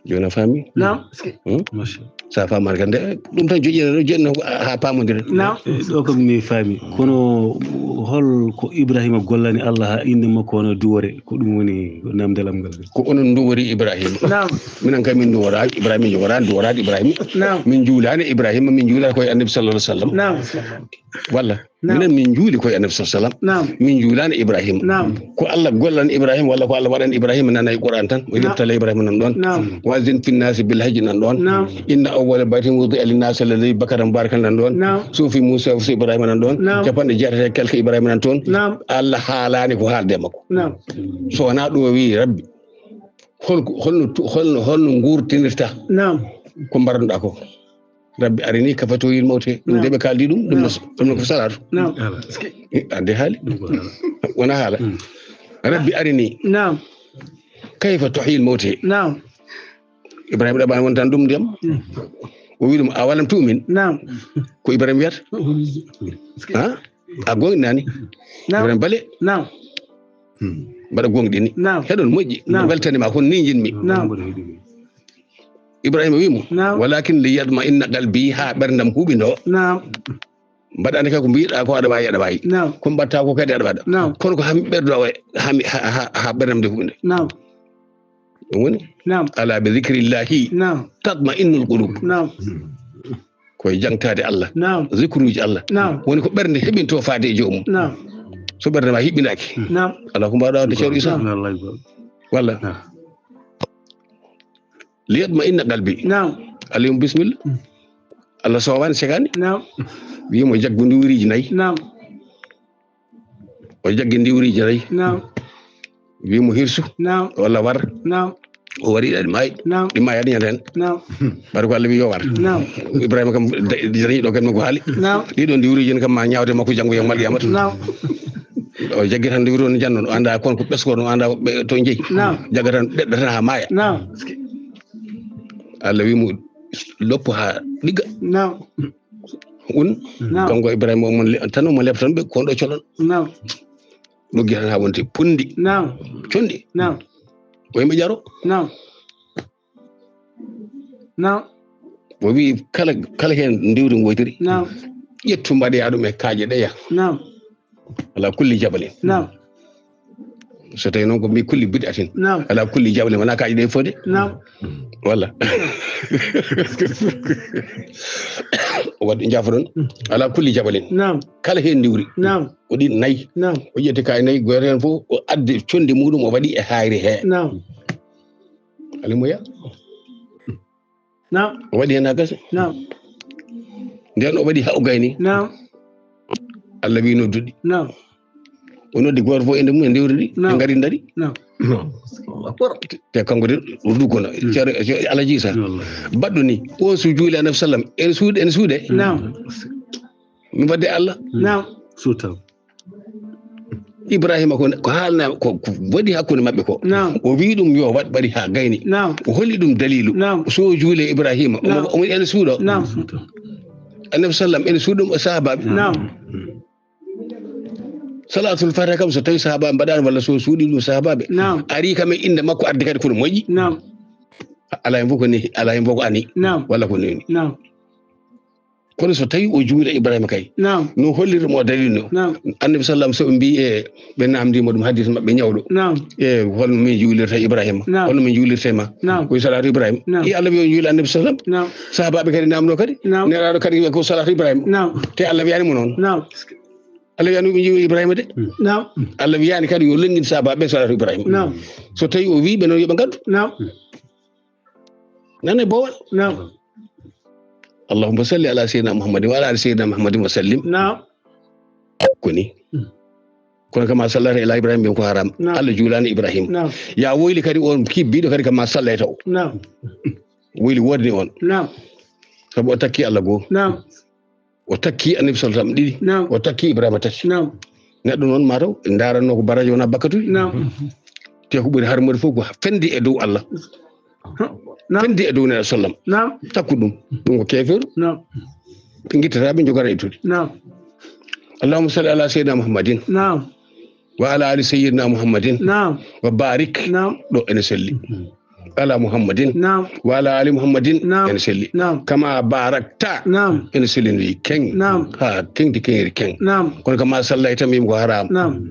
Jooni a faami? Naam. Hmm? Machallah. Sa faamaani kadi, nde ɗum tan joƴƴina, joƴƴina haa paamondire. Naam. Eh, ɗo kam mi faami. Kono hol ko Ibrahima gollani Allah haa innde makko wona Duwore? Ko ɗum woni namdal am ngal. Ko onon nduwori Ibrahima. Naam. Minen kay min nduworaaki Ibrahima, min njogoraani nduworaade Ibrahima. Naam. Min njuulaani Ibrahima, min njuulaani koye Annabi sallallahu alaihi wasallam. Naam. Walla? Naam. Minen min njuuli koye Annabi sallallahu alaihi wasallam. Naam. Min njuulaani Ibrahima. Naam. Ko Allah gollani Ibrahima walla ko Allah waɗani Ibrahima nana e Qur'an tan. Wa, naam, idh ibtala Ibrahima nan ɗon. Naam. Wa azzin fin nasi bil hajji nan ɗon. Naam. Inna awwala baytin wudi'a linnasi lalladhi bi Bakkata mubarakan nan ɗon. Naam. Suhufi Musa wa suhufi Ibrahima nan ɗon. Naam. Capanɗe jeetati e quelque Ibrahima nan toon. Naam. Allah haalaani ko haalde e makko. Naam. So wonaa ɗum o wi Rabbi. Hol ko, holno tu-, holno, holno nguurtinirta? Naam. Ko mbaranɗaa ko. Rabbi arini kayfa tuhyil mawta. Ɗum Naam. de ɓe kaaldi ɗum, ɗum Naam. no, ɗum no ko salaatu. Naam. Ande haali. Wona haala. Mm. Rabbi arini Naam. kayfa tuhyil mawta. Naam. Ibrahima ɗaɓɓaani wontan ɗum ndiyam. Mm. O wi ɗum, "Awalam tu'min?" Naam. Ko Ibrahima wiyata? Mm. Ha? A goonɗinaani? Naam. Ibrahima bale? Naam. Hmm. Mbaɗa goonɗini. Naam. Heɗon moƴƴi. Naam. Weltani ma, kono ni njiɗmi. Naam. Ibrahima wi mo, Naam. "Walakin li yatma inna qalbi," haa ɓerndam huɓindoo. Naam. Mbaɗa andi kay ko mbiɗa ko aɗa waawi, aɗa waawi. Naam. Ko mbaɗta ko kadi aɗa waɗa. Naam. Kono ko haa mi ɓerdo o, haa mi, haa, haa, haa ɓerndam nde huɓinde. Naam. Ɗum woni? Naam. "Ala bi zikrillahi Naam. tatma'innul qulub." Naam. Ko e jangtaade Allah. Naam. Zikruuji Allah. Naam. Woni ko ɓernde heɓinto faade e joomum. Naam. So ɓernde ma hiɓɓinaaki. Naam. Alaa ko mbaawɗa waɗde, Ceerno Issa. Naam. Walla? Naam. "Li yatma'inna qalbi." Naam. Aliyum, bisimilla. Mm. Allah soowaani, sekaani. Naam. Wiyi mo jaggu ndiwriiji nayi. Naam. O jaggi ndiwriiji nayi. Naam. Wiyi mo, "Hirsu." Naam. Walla, "War." Naam. O wari, ɗi maayi. Naam. Ɗi maayi, aɗa ñande heen. Naam. Ɓaade ko Allah wiyi yo war. Naam. Ibrahima kam, da-, dañi ɗo kadi ko haali. Naam. Ɗiɗo ndiwriiji en kam ma ñaawde makko janngo yawmal qiyamata. Naam. O jaggi tan ndiwri on janno, o annda kon ko ɓesko, o annda ɓe to jeyi. Naam. Jagga tan ɗeɗɗa tan haa maaya. Naam. Allah wiyi mo, "Loppu haa ɗigga." Naam. Un, Naam. kanko Ibrahima, omo le-, tan omo leɓa tan ɓe kon ɗo colon. Naam. Ɗoggi tan haa wonti punndi. Naam. Conndi. Naam. O yimɓe jaro. Naam. Naam. O wiyi kala, kala heen ndiwri ngoytiri. Naam. Ƴettu mbaɗoya ɗum e kaaƴe ɗe yaha. Naam. Ala kulli jabalin. Naam. So tawi noon ko mbi kulli bid'atin. Naam. Ala kulli jabalin, wona kaaƴe ɗe fof de. Naam. Walla. O waɗi jaafoɗon. Mm. Ala kulli jabalin. Naam. Kala heen ndiwri. Naam. Ko ɗin nayi. Naam. O ƴetti kaaƴe nayi, gooto heen fof o addi conndi muɗum o waɗi e hayre he. Naam. Alimoya. Naam. O waɗi heen haa gasi. Naam. Nden o waɗi haa o gayni. Naam. Allah wi nodduɗi. Naam. O noddi gooto fof e nder mum e ndewri ɗi. Naam. Ɓe ngari ndari. Naam. Te kanko de o duggona. Mm. Ceerno, Ceerno Alaji Isa. Wallahi. Baɗɗo ni. O so juuli Annabi sallam. En suuɗe, en suuɗe. Naam. Mi wadde Allah. Naam. Suutal. Ibrahima ko, ko haalna, ko, ko waɗi hakkunde maɓɓe ko. Naam. O wi ɗum yo waɗ, waɗi haa gayni. Naam. O holli ɗum dalilu. Naam. So o juule Ibrahima, omo, Naam. omo en suuɗo. Naam. Annabi sallam en suuɗo o sahabaaɓe. Naam. Salatul Fatiha kam so tawi sahabaaɓe mbaɗaani walla so suuɗi ɗum sahabaaɓe. Naam. Ari kam e innde makko addi kadi kono moƴƴi. Naam. Alaa hen fof ko ni, alaa hen fof ko ani. Naam. Walla ko ni. Naam. Kono so tawi o juula Ibrahima kay. Naam. No holliri mo dalil no. Naam. Annabi sallam so ɓe mbi e ɓe namndima ɗum hadis maɓɓe ñawɗo. Naam. E holno min juulirta Ibrahima? Naam. Holno min juulirta ma? Naam. Ko salatu Ibrahima. Naam. E Allah wi o juula Annabi sallam. Naam. Sahabaaɓe kadi namno kadi. Naam. Nelaaɗo kadi wi ko salatu Ibrahima. Naam. Te Allah wiyani mo noon. Naam. Allah wiyani ɓe juula Ibrahima de. Naam. Allah wiyani kadi yo lengin sahabaaɓe salatu Ibrahima. Naam. So tawi o wi ɓe noon yo ɓe ngaddu. Naam. Nane bowal. Naam. Allahumma salli ala sayyidina Muhammadin wa ala ali sayyidina Muhammadin wa sallim. Naam. Ko ni. Mm. Kono kama sallata ila Ibrahim ɓen ko haram. Naam. Allah juulani Ibrahim. Naam. Ya woyli kadi on kibbiɗo kadi kama sallayta o. Naam. Woyli wodni on. Naam. Sabu o takki Allah goo. Naam. O takki Annabi sallallahu alaihi wasallam ɗiɗi. Naam. O takki Ibrahima tati. Naam. Neɗɗo noon mataw ndaranno ko baraji wona bakkatuji. Naam. Te ko ɓuri harmude fof ko fendi e dow Allah. Naam. Fendi e dow Nabi sallam. Naam. Takku ɗum. Ɗum ko keeferu. Naam. Ɓe ngittata ɓe njogana ittude. Naam. Allahumma salli ala sayyidina Muhammadin. Naam. Wa ala ali sayyidina Muhammadin. Naam. Wa barik. Naam. Ɗo ene selli. Mhm. Ala Muhammadin. Naam. Wa ala ali Muhammadin. Naam. Ene selli. Naam. Kama barakta. Naam. Ene selli no yi keng. Naam. Ha kengti kengri keng. Naam. Kono kama sallayta mbimi ko haram. Naam.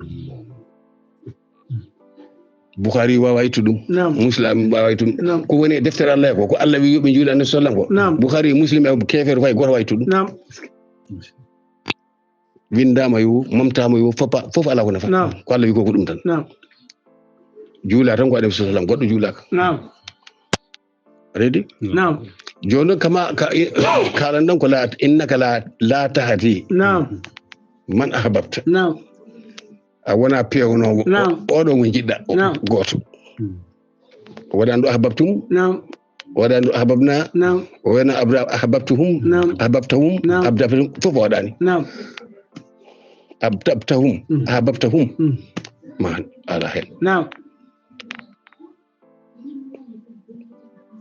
Bukhari wawa ittu ɗum. Naam. Muslim wawa ittu ɗum. Naam. Ko woni e deftere Allah ko, ko Allah wi yo ɓe juula Annabi sallam ko. Naam. Bukhari e Muslim e keefeero fay goto wawa ittu ɗum. Naam. Winndama yo, momtama yo, fof, fof ala ko nafa. Naam. Ko Allah wi ko, ko ɗum tan. Naam. Juula tan ko Annabi sallam, goɗɗo juulaka. Naam. Ready? Naam. Jooni noon kama, ka, kalan ɗon ko la, innaka la, la tahdi Naam. man ahbabta. Naam. A wona peewnoowo o-, Naam. oɗo mo njiɗɗa, o-, Naam. gooto. Mm. O waɗani ɗo ahbabtum. Naam. O waɗani ɗo ahbabna. Naam. O waɗani abra-, ahbabtuhum. Naam. Ahbabtahum. Naam. Abdabtum. Fof o waɗani. Naam. Abdabtahum. Mm. Ahbabtahum. Mm. Ma ala hen. Naam.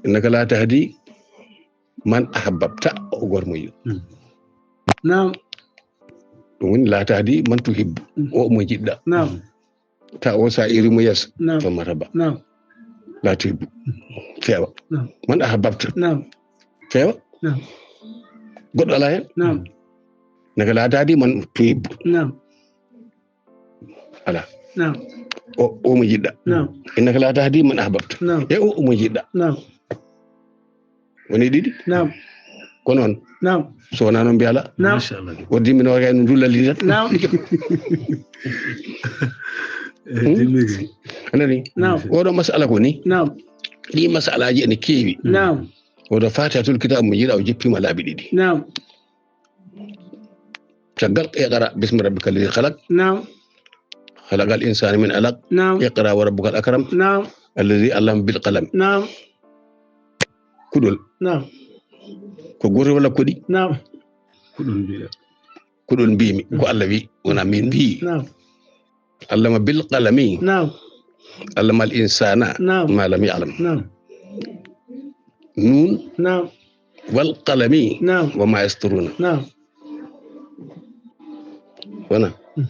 Innaka la tahdi man ahbabta, o gor mo yiɗ. Mm. Naam. Ɗum woni la tahdi man tuhibbu. Mm. O mo jiɗɗa. Naam. Ta o sa iri mo yes. Naam. To marhaba. Naam. La tuhibbu. Fewa. Naam. Man ahbabta. Naam. Fewa. Naam. Goɗɗo ala hen. Naam. Innaka la tahdi man tuhibbu. Naam. Ala. Naam. O, o mo jiɗɗa. Naam. Innaka la tahdi man ahbabta. Naam. E o, o mo jiɗɗa. Naam. Woni ɗiɗi? Naam. Ko noon? Naam. So wonaa noon mbiya ala? Naam. Machallah. O dimmi no kay no dulla lidat. Naam. Eh, hmm? Dimmi kay. A nani? Naam. Oɗo masala ko ni? Naam. Ɗi masalaaji ene keewi. Naam. Oɗo Fatihatul Kitab mo jiɗa o jippiima laabi ɗiɗi. Naam. Caggal, iqra bismi rabbika alladi xalaq. Naam. Xalaqal insana min alaq. Naam. Iqra wa rabbukal akram. Naam. Alladi allama bil qalam. Naam. Kuɗol. Naam. Ko gooto walla koɗi? Naam. Kuɗol mbiya. Kuɗol mbimi. Ko Allah wi, wona min mbi. Naam. Allama bil qalami. Naam. Allama al insana. Naam. Ma lam ya'lam. Naam. Nun. Naam. Wal qalami. Naam. Wa ma yasturuna. Naam. Wona. Mm.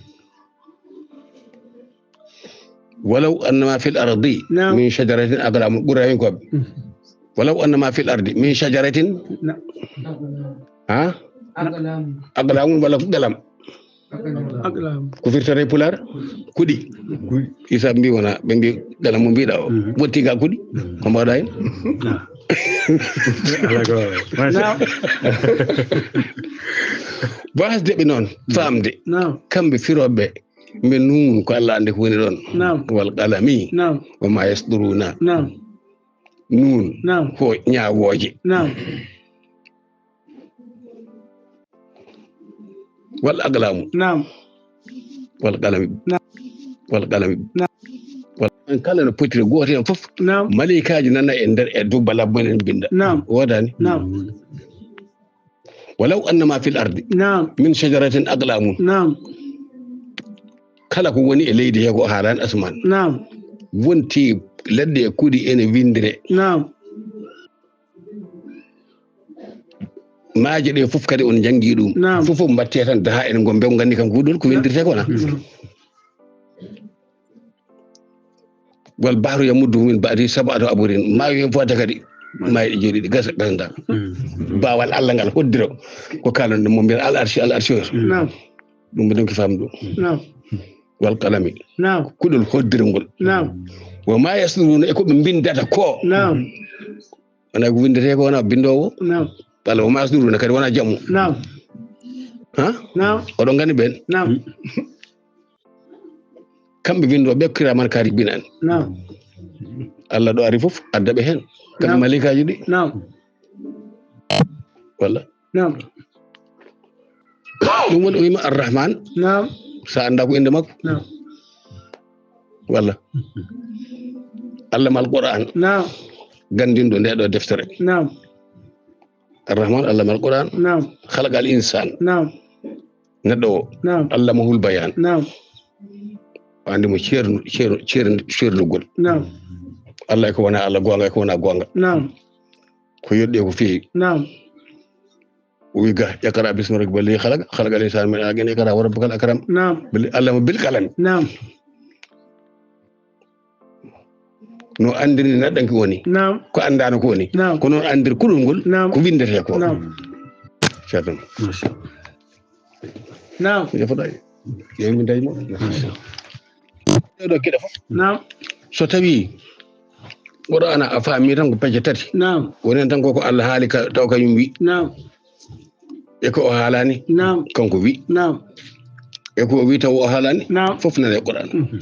Walaw anna ma fil ardi. Naam. Min shajaratin aqlamun. Ɓura hen ko. Mm. Walaw anna ma fil ardi min shajaratin. Naam. Ha? Aqlamun walla ko galam. Aqlam. Ko firtata e Pulaar? Kuɗi. Isa mbi wona, ɓe mbi galam mo mbiɗa o. Mhm. Wotti ga kuɗi. Mhm. Ko mbaɗa hen? Naam. Ala ko wawa. Naam. Wasde ɓe noon, mhm, famde. Naam. Kamɓe firooɓe, mbe nun ko Allah andi ko woni ɗon. Naam. Wal qalami. Naam. Wa ma yasturuna. Naam. Nun. Naam. Ko ñaawooje. Naam. Wal aqlamu. Naam. Wal qalami. Naam. Wal qalami. Naam. Wal, en kala no potiri gooto heen fof. Naam. Maleykaaji nana e nder e dow bala mumen en binda. Naam. Woodani? Naam. Walaw anna ma fil ardi. Naam. Min shajaratin aqlamun. Naam. Kala ko woni e leydi he ko haalani asman. Naam. Wonti leɗɗe e kuɗi ene windire. Naam. Maaje ɗe fof kadi on janngi ɗum. Naam. Fof fof mbatte tan daha enen gombe on nganndi kan kuɗol ko windirte ko na. Mm. Wal bahru yamudduhu min ba'di sab'atu abhurin. Maayo hen fodde kadi. Maayo ɗe jeeɗiɗi gasa, gasanda. Mm. Baawal Allah ngal hoddiro. Ko kalan ɗum mo mbiyata al arshi, al arshi. Naam. Ɗum mbiɗen ko famɗo. Naam. Wal qalami. Naam. Kuɗol hoddirngol. Naam. Wa ma yasturuna e ko ɓe mbindata ko. Naam. Wona ko windete ko wona bindowo. Naam. Walla wa ma yasturuna kadi wona jammu. Naam. Ha? Naam. Oɗon nganndi ɓen? Naam. Kamɓe bindoɓe kiraman katibinan. Naam. Allah ɗo ari fof adda ɓe hen. Kamɓe, naam, malaykaaji ɗi. Naam. Walla? Naam. Ɗum woni o wima Arrahman. Naam. Sa annda ko innde makko? Naam. Walla? Allah mal Qur'an. Naam. Ganndinɗo nde ɗo deftere. Naam. Arrahman, Allah mal Qur'an. Naam. Khalaqal insan. Naam. Neɗɗo o. Naam. Allamahul bayan. Naam. O anndi mo ceernu-, ceernu-, ceernu-, ceernugol. Naam. Allah e ko wona Allah, goonga e ko wona goonga. Naam. Ko yoɗɗi e ko feewi. Naam. O wi ga, iqra bismi rabbika alladi khalaq, khalaqal insana min alaq, iqra wa rabbukal akram. Naam. Bil, allama bil qalam. Naam. No anndiri neɗɗanke woni. Naam. Ko anndaano ko woni. Naam. Ko noon anndiri kuɗol ngol. Naam. Ko winndetee ko. Naam. Ceerno. Machallah. Naam. Ndefuɗa. Yewi mi dañi mo. Ɗeɗo geɗe fof. Naam. So tawi Qur'ana a faami tan ko pecce tati. Naam. Woni tan ko ko Allah haali ka, taw kañum wi. Naam. E ko o haalani. Naam. Kanko wi. Naam. E ko o wi taw o haalani. Naam. Fof nana e Qur'an. Mhm.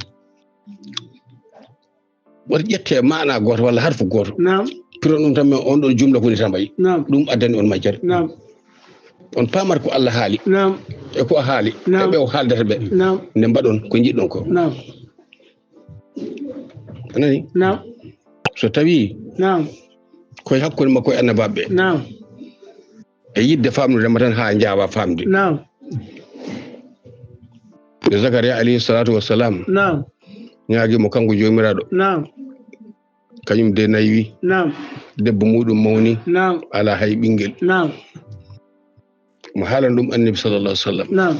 Wata ƴette maana gooto walla harfu gooto. Naam. Piron ɗum tan, mais on ɗon jumla ko woni tan mbayi. Naam. Ɗum addani on majjere. Naam. On paamata ko Allah haali. Naam. E ko o haali. Naam. E ɓe o haaldata ɓe. Naam. Nde mbaɗon ko njiɗɗon ko. Naam. A nani? Naam. So tawii Naam. koye hakkunde makko e annabaaɓe ɓe, Naam. e yiɗde faamnude ma tan haa njaawa faamde. Naam. Nde Zakariya alayhi salaatu wa salaam Naam. ñaagi mo kanko Joomiraaɗo. Naam. Kañum de naywi. Naam. Debbo muuɗum mawni. Naam. Alaa hay ɓinngel. Naam. Mo haalan ɗum Annabi sallallahu alaihi wasallam. Naam.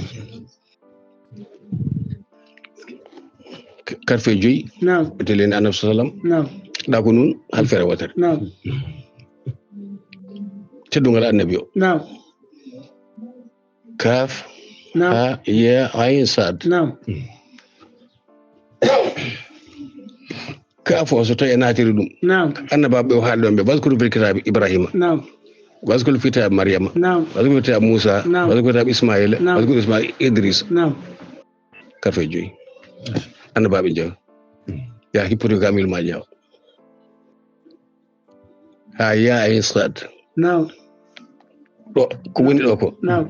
K-, karfe joyi. Naam. Ɓe teleni Annabi sallallahu alaihi wasallam. Naam. Ɗa ko nun halfere wotere. Naam. Teddungal Annabi o. Naam. Kaf, Naam. Ha, ya, ayin, sad. Naam. Kaf o so tawi a naatiri ɗum. Naam. Annabaaɓe o haali ɗon ɓe, "Wazkur fil kitabi Ibrahima." Naam. "Wazkur fil kitabi Maryama." Naam. "Wazkur fil kitabi Musa." Naam. "Wazkur fil kitabi Ismaila." Naam. "Wazkur Ismail Idris." Naam. Karfe joyi. Annabaaɓe joyi. Ya hippotogamil ma ƴeewa. Ha ya ayin sad. Naam. Ɗo, ko woni ɗo ko? Naam.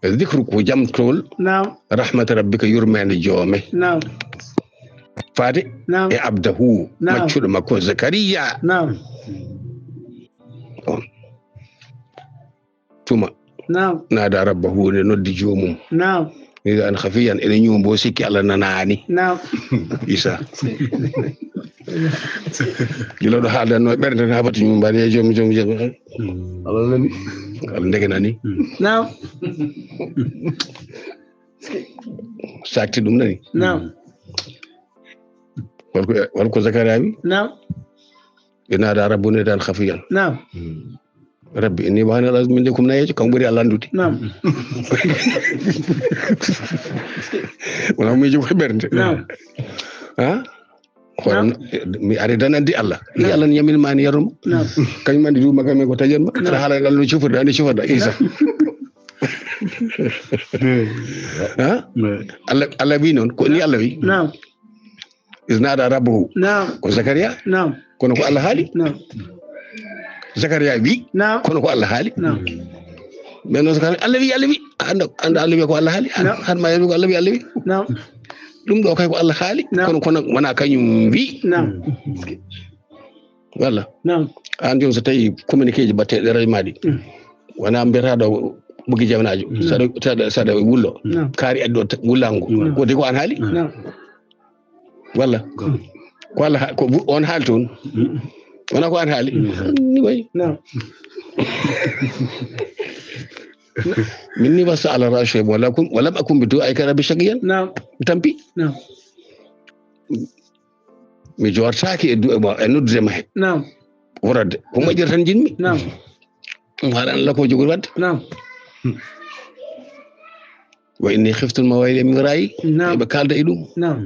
Zikru ko jamtol. Naam. Rahmata rabbika, yurmeende joome. Naam. Faade Naam. e abdahu, Naam. maccuɗo makko Zakariya. Naam. On. Tuma. Naam. Naada rabbahu, ne noddi joomum. Naam. Nida an khafiyan, ene ñuumbo sikki Allah nanaani. Naam. Isa. Gila ɗo haaldanno ɓernde na batu ñuumbaani e joom, joom, joom. Allah nani. Allah ndeke nani. Naam. Sakti ɗum nani. Naam. Wal ko, wal ko Zakariya wi? Naam. Ɓe naada rabbu nidan khafiyan. Naam. Rabbi, inni wahana al-azmu minni, min de kum nayeejo, kam ɓuri Allah anndude. Naam. Wona miijo ko ɓernde. Naam. Ha? Hoore Naam. no, mi ari danandi Allah. Ni Naam. Allah ni yamin ma ni yarum. Naam. Kañum andi duuma kam ko taƴan ma. Naam. Aɗa haala Allah no cufori, ani cufoda Isa. Ha? Naam. Allah, Allah wi noon, ko ni Allah wi. Naam. Is naada rabbahu. Naam. Ko Zakariya. Naam. Kono ko Allah haali. Naam. Zakariya wi. Naam. Kono ko Allah haali. Naam. Mais noon Zakariya, Allah wi, Allah wi. Anda, anda Allah wi ko Allah haali. Naam. Har ma yawi ko Allah wi, Allah wi. Naam. Ɗum ɗo kay ko Allah haali. Naam. Kono, kono wona kañum wi. Naam. Walla? Naam. An jooni so tawi communiqué ji batte ɗe rawi maɗi. Mm. Wona mbiyataɗo ɓogi jawnaajo. Mm. Saɗa, saɗa, saɗa wullo. Naam. Kaari addi o ta-, wullaango. Mm. Ko de ko an haali? Naam. Walla? Ko. Ko Allah ha-, ko bu-, on haali toon. Mm. Wona ko an haali? Mm. Ni wayi. Naam. Min ni wasa ala rashi wa lakum, wa lam akun bi du'aika rabbi shaqiyan. Naam. Mi tampi. Naam. Mi jortaaki e du-, e noddude ma he. Naam. Worade. Ko moƴƴere tan jinmi. Naam. Ɗum haɗa Allah ko jogori wadde. Naam. Wa inni khiftul mawali min wara'i. Naam. Eɓe kaalda e ɗum. Naam.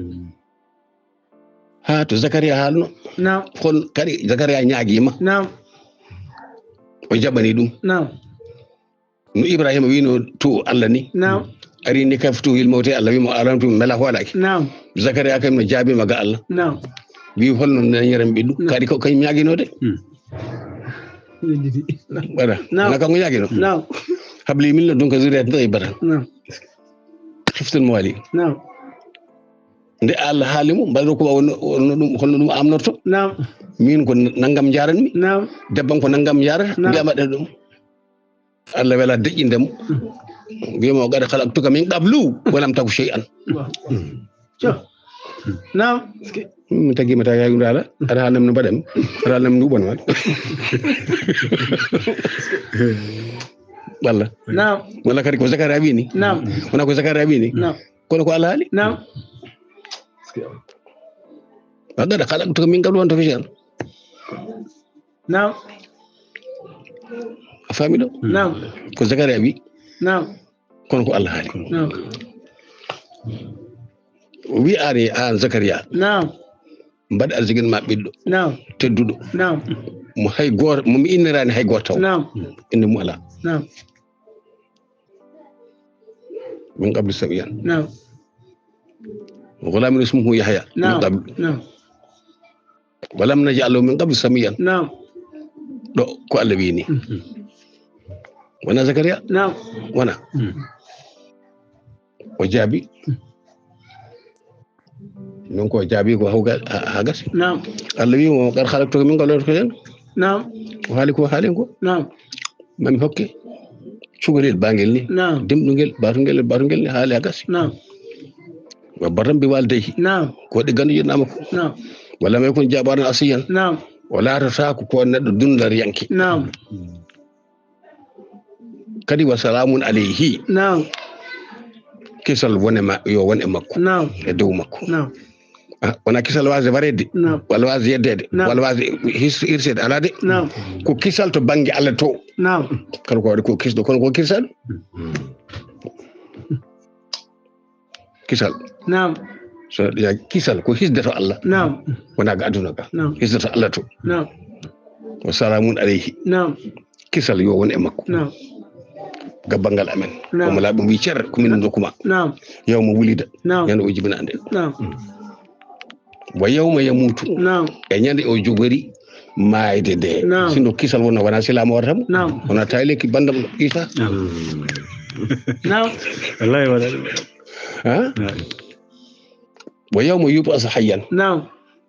Haa to Zakariya haalno. Naam. Hol kadi Zakariya ñaagiima. Naam. O jaɓani ɗum. Naam. No Ibrahima wino to Allah ni. Naam. Arini kaftuhil mawte, Allah wimo alamtu mbela hoolaki. Naam. Zakariya kam no jaabima ga Allah. Naam. Wi holno nanyere mi ɓiɗɗu. Naam. Kadi ko kañum ñaagino de. Hmm. Wedditi. Wala. Naam. Wona kanko ñaagino. Naam. Habli min ladunka zurriyatan tayyibatan. Naam. Khiftul mawali. Naam. Nde Allah haali mo, mbaɗa ko wonno, wonno ɗum, holno ɗum amnorto. Naam. Min ko nangam jaranmi. Naam. Debban ko nangam jarata. Naam. Mbiyama ɗen ɗum. Allah wela deƴƴinde mo. Wiya mo, "Qad khalaqtuka min qablu wa lam taku shay'an." Waaw. Co. Naam. Mi tagima ta yaay ɗum dala. Aɗa haalnam no mbaɗam. Aɗa haalnam no ɓon waɗ. Walla. Naam. Walla kadi ko Zakariya wini. Naam. Wona ko Zakariya wini. Naam. Kono ko Allah haali. Naam. Wa qad khalaqtuka min qablu wa lam taku shay'an. Naam. A faami ɗo? Naam. Ko Zakariya wi. Naam. Kono ko Allah haali. Naam. O wi ani an Zakariya. Naam. Mbaɗ arsikin ma ɓiɗɗo. Naam. Tedduɗo. Naam. Mo hay gooto, mo mi innirani hay gooto taw. Naam. Inde mum alaa. Naam. Min qabli samiyan. Naam. Ghulamin ismuhu Yahya. Min Naam. qablu. Naam. Wa lam naj'al lahu min qablu samiyan. Naam. Ɗo ko Allah wini. Mhm. Wona Zakariya? Naam. Wona. Mhm. O jaabi. Mhm. Non ko jaabi ko hawga ha gasi. Naam. Allah wi mo, "Qad khalaqtuka min qablu wa lam taku shay'an." Naam. O haali ko haali ko. Naam. Mami hokke. Cukalel bangel ni. Naam. Dimɗungel, batungel, batungel ni haali ha gasi. Naam. Wa barran bi walidayhi. Naam. Ko de gandu yirnama ko. Naam. Wa lam yakun jabbaran asiyan. Naam. O laatataako ko neɗɗo dundariyanke. Naam. Kadi wa salamun alayhi. Naam. Kisal wone ma, yo won e makko. Naam. E dow makko. Naam. Ah, wona kisal waasde wareede. Naam. Walla waasde yeddeede. Naam. Walla waasde his-, hirseede. Alaa de. Naam. Ko kisal to bannge Allah to. Naam. Kala ko waɗi ko kisɗo, kono ko kisal. Kisal. Naam. So ya kisal ko hisde to Allah. Naam. Wona ga aduna ga. Naam. Hisde to Allah to. Naam. Wa salamun alayhi. Naam. Kisal yo won e makko. Naam. Ga banngal amen. Naam. Ko mo laaɓi wi cer ko min dokkuma. Naam. Yawma wulida. Naam. Ñande o jibinaande. Naam. Wa yawma yamutu. Naam. E ñande o jogori maayde nde. Naam. Sindo kisal wona, wona silaama warata mo. Naam. Wona tawi lekki bandam Isa. Naam. Naam. Wallahi, wallahi. Ha? Naam. Wa yawma yub'asu hayyan. Naam.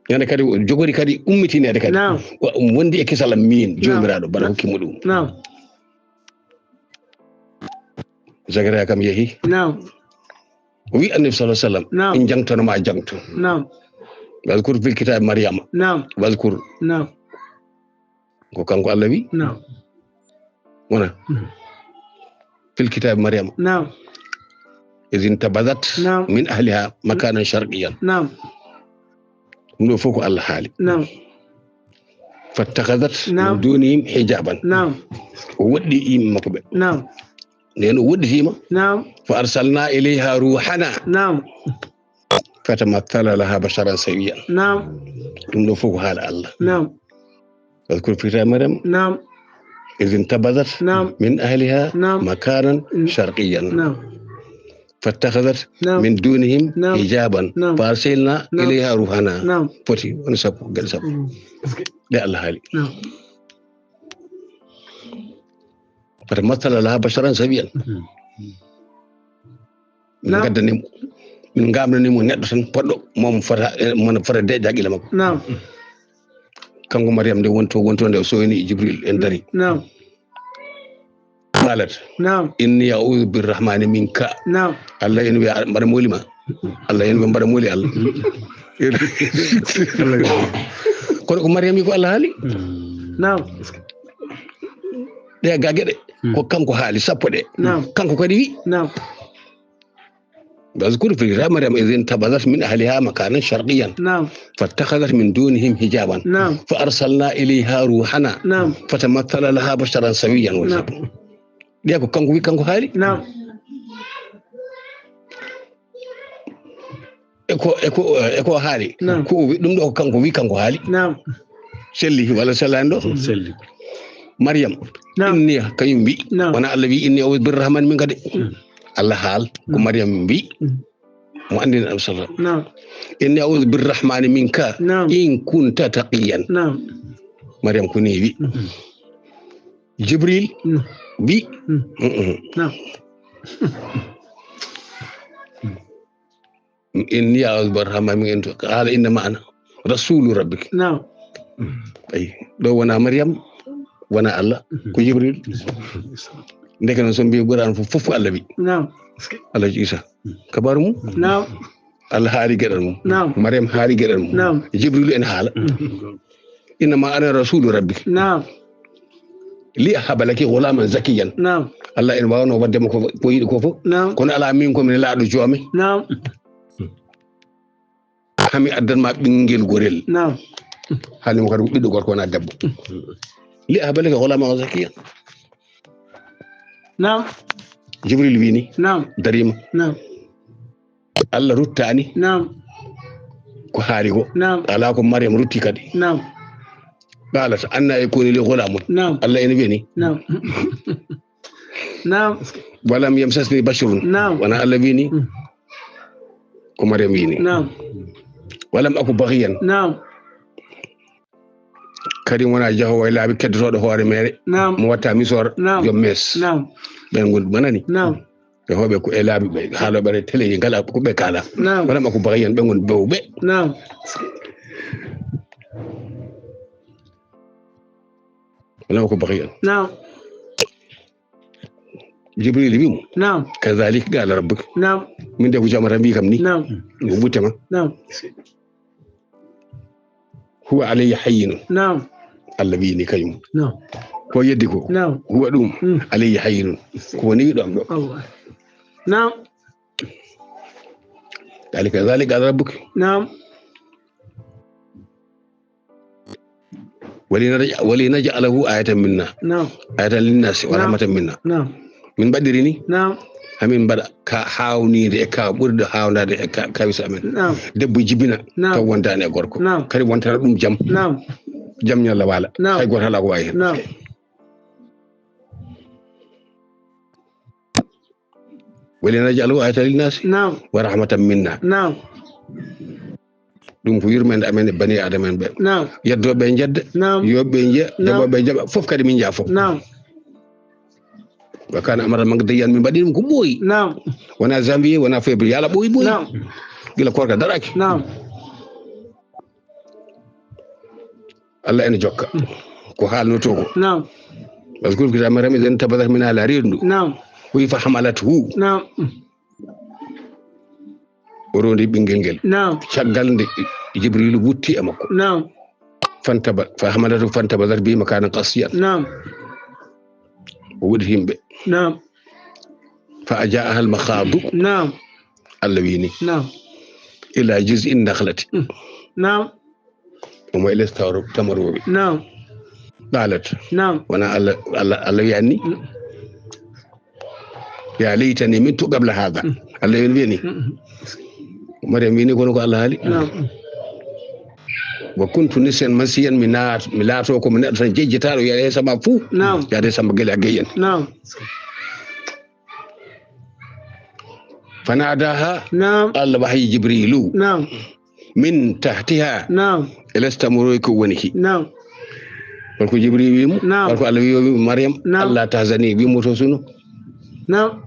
Ñande kadi o jogori kadi ummitineede kadi. Naam. Wa-, wondi e kisal am min, naam, Joomiraaɗo, bana hokki mo ɗum. Naam. Zakariya kam yehi. Naam. O wi Annabi sallallahu alaihi wasallam, naam, en jangtono ma jangto. Naam. Wadhkur fil kitabi Maryama. Naam. Wadhkur. Naam. Ko kanko Allah wi. Naam. Wona. Mhm. Fil kitabi Maryama. Naam. Idh intabazat, naam, min ahliha makanan sharqiyyan. Naam. Ɗum ɗo fof ko Allah haali. Naam. Fattakhadat, naam, min dunihim hijaban. Naam. O woɗɗi yimɓe makko ɓe. Naam. Nden o woɗɗitiima. Naam. Fa arsalna ilayha ruhana. Naam. Fatamassala laha basharan sawiyyan. Naam. Ɗum ɗo fof ko haala Allah. Naam. Wadhkur fil kitabi Maryam. Naam. Idh intabazat, naam, min ahliha, naam, makanan, mm, sharqiyyan. Naam. Fattakhadat, naam, min dunihim, naam, hijaban. Naam. Fa arsalna, naam, ilayha ruhana. Naam. Foti woni sappo, geɗe sappo. Mm. Ɗe Allah haali. Naam. Fatamassala laha basharan sawiyyan. Mhm. Min, naam, ngaddani mo, min ngamnani mo neɗɗo tan poɗɗo, mo fota, eh, mo fota deƴƴa gila makko. Naam. Kanko Maryam nde wonto, wonto nde o soyni Jibril en dari. Naam. Qalat, naam, inni a'udhu birrahmani minka. Naam. Allah en wiya mbaɗa moli ma. Allah en wiya mbaɗa moli Allah. Kono ko Maryam wi ko Allah haali. Naam. Ɗe ga geɗe. Hmm. Ko kanko haali sappo ɗe. Naam. Kanko kadi wi. Naam. Wadhkur fil kitabi Maryam idh intabazat min ahliha makanan sharqiyyan. Naam. Fattakhadat min dunihim hijaban. Naam. Fa arsalna ilayha ruhana. Naam. Fatamassala laha basharan sawiyyan. Naam. Ɗe ko kanko wi, kanko haali. Naam. E ko, e ko, e ko haali. Naam. Ko o wi, ɗum ɗo ko kanko wi, kanko haali. Naam. Selli walla sellani ɗo? Selli. Maryam, naam, inni, kañum wi. Naam. Wona Allah wi, inni a'udhu birrahmani minka de. Mm. Allah haal, ko, mm, Maryam wi. Mm. Mo anndina Annabi sallallahu alaihi wasallam. Naam. Inni a'udhu birrahmani minka, naam, in kunta taqiyyan. Naam. Maryam ko ni wi. Mm. Jibril, mm, wi. Mm. Mm, mm. Naam. Inni a'udhu birrahmani minka, qala innama ana rasulu rabbik. Naam. Ay, ɗo wona Maryam, wona Allah, ko Jibril. Ndeke noon so mbiyi Qur'an fof, fof ko Allah wi. Naam. Allah ji Isa. Kabaru mum? Naam. Allah haali geɗal mum. Naam. Maryam haali geɗal mum. Naam. Jibril en haala. Innama ana rasulu rabbik. Naam. Li ahaba laki ghulaman zakiyan. Naam. Allah en wawno wadde mo ko, ko yiɗi ko fof. Naam. Kono ala min ko min laaɗo joome. Naam. Hami addan ma ɓinngel gorel. Naam. Haalni mo kadi ko ɓiɗɗo gorko wona debbo. Li ahaba laki ghulaman zakiyan. Naam. Jibril wini. Naam. Darima. Naam. Allah ruttani. Naam. Ko haali ko. Naam. Ala ko Maryam rutti kadi. Naam. Qalat, anna yakunu li ghulamun. Naam. Allah ene wini. Naam. Naam. Walam yamsasni basharun. Naam. Wona Allah wini. Mm. Ko Maryam wini. Naam. Walam aku baghiyan. Naam. Kadi wona jahoowo e laabi keddotooɗo hoore meere. Naam. Mo watta misoor. Naam. Yo mees. Naam. Ɓen ngoni manani. Naam. Ɓe hooɓe ko e laabi ɓe, haalooɓe e télé, ngala ko ɓe kaala. Naam. Wala ma ko bagayen ɓe ngon bewɓe. Naam. Wala ma ko bagayen. Naam. Jibril wi mo. Naam. Kadhalik qala rabbuk. Naam. Min de ko jamata mbi kam ni. Naam. Ko butte ma. Naam. Huwa alayya hayyinun. Naam. Allah wi ni kañum. Naam. Ko yeddi ko. Naam. Huwa ɗum. Mm. Alayya hayyinun. Ko woni ɗon ɗo. Allah. Naam. Dhalika, dhalika qala rabbuk. Naam. Walinaj-, walinaj'alahu ayatan minna. Naam. Ayatan linnasi wa Naam. rahmatan minna. Naam. Min mbaɗiri ni. Naam. Hamin mbaɗa ka haawnide e ka ɓurɗo haawnade e ka kawisa amen. Naam. Debbo jibina Naam. Taw wondaani e gorko. Naam. Kadi wontana ɗum jam. Naam. Jam ñalla waala. Naam. Hay gooto alaa ko waawi heen. Naam. Walinaj'alahu ayatan linnasi Naam. Wa rahmatan minna. Naam. Ɗum ko yurmeende amen e bani Adama en ɓe. Naam. Yeddooɓe e njedda. Naam. Yooɓe e njiya. Naam. Jaɓooɓe e jaɓa. Fof kadi min njaafo. Naam. Wa kana amran maqdiyyan, min mbaɗi ɗum ko ɓooyi. Naam. Wona janvier, wona février. Yala ɓooyi, ɓooyi. Naam. Gila koorka daraaki. Naam. Allah ene jokka. Mm. Ko haalnotoo ko. Naam. Wazkur fil kitabi Maryam idh intabazat minha, la rendu. Naam. Wi fa hamalathu. Naam. Mm. O rondi ɓinngel ngel. Naam. Caggal nde Jibrilu wutti e makko. Naam. Fantaba-, fa hamalathu fantabazat bihi makanan qasiyyan. Naam. O wuɗɗi yimɓe. Naam. Fa ajaaha al makhadu. Naam. Allah wi ni. Naam. Ila jiz'in nakhlati. Mm. Naam. Omo e les tawro-, tamarooɓe. Naam. Qalat. Naam. Wona Allah, Allah, Allah wiyani ni? Mm. Ya laytani mittu qabla hadha. Mm. Allah en wiyani. Mm. Maryam wini kono ko Allah haali. Naam. Wa kuntu nisyan mansiyan, mi naat-, mi laato ko mi neɗɗo tan jejjitaaɗo yaade samba fuu. Naam. Yaade samba gila gayyen. Naam. Fanadaha. Naam. Allah wahyi Jibrilu. Naam. Min tahtiha. Naam. E les tamoroy ko woni ki. Naam. Won ko Jibril wi mo. Naam. Won ko Allah wi mo, Maryam. Naam. Allah tahzani, wi mo to suno. Naam.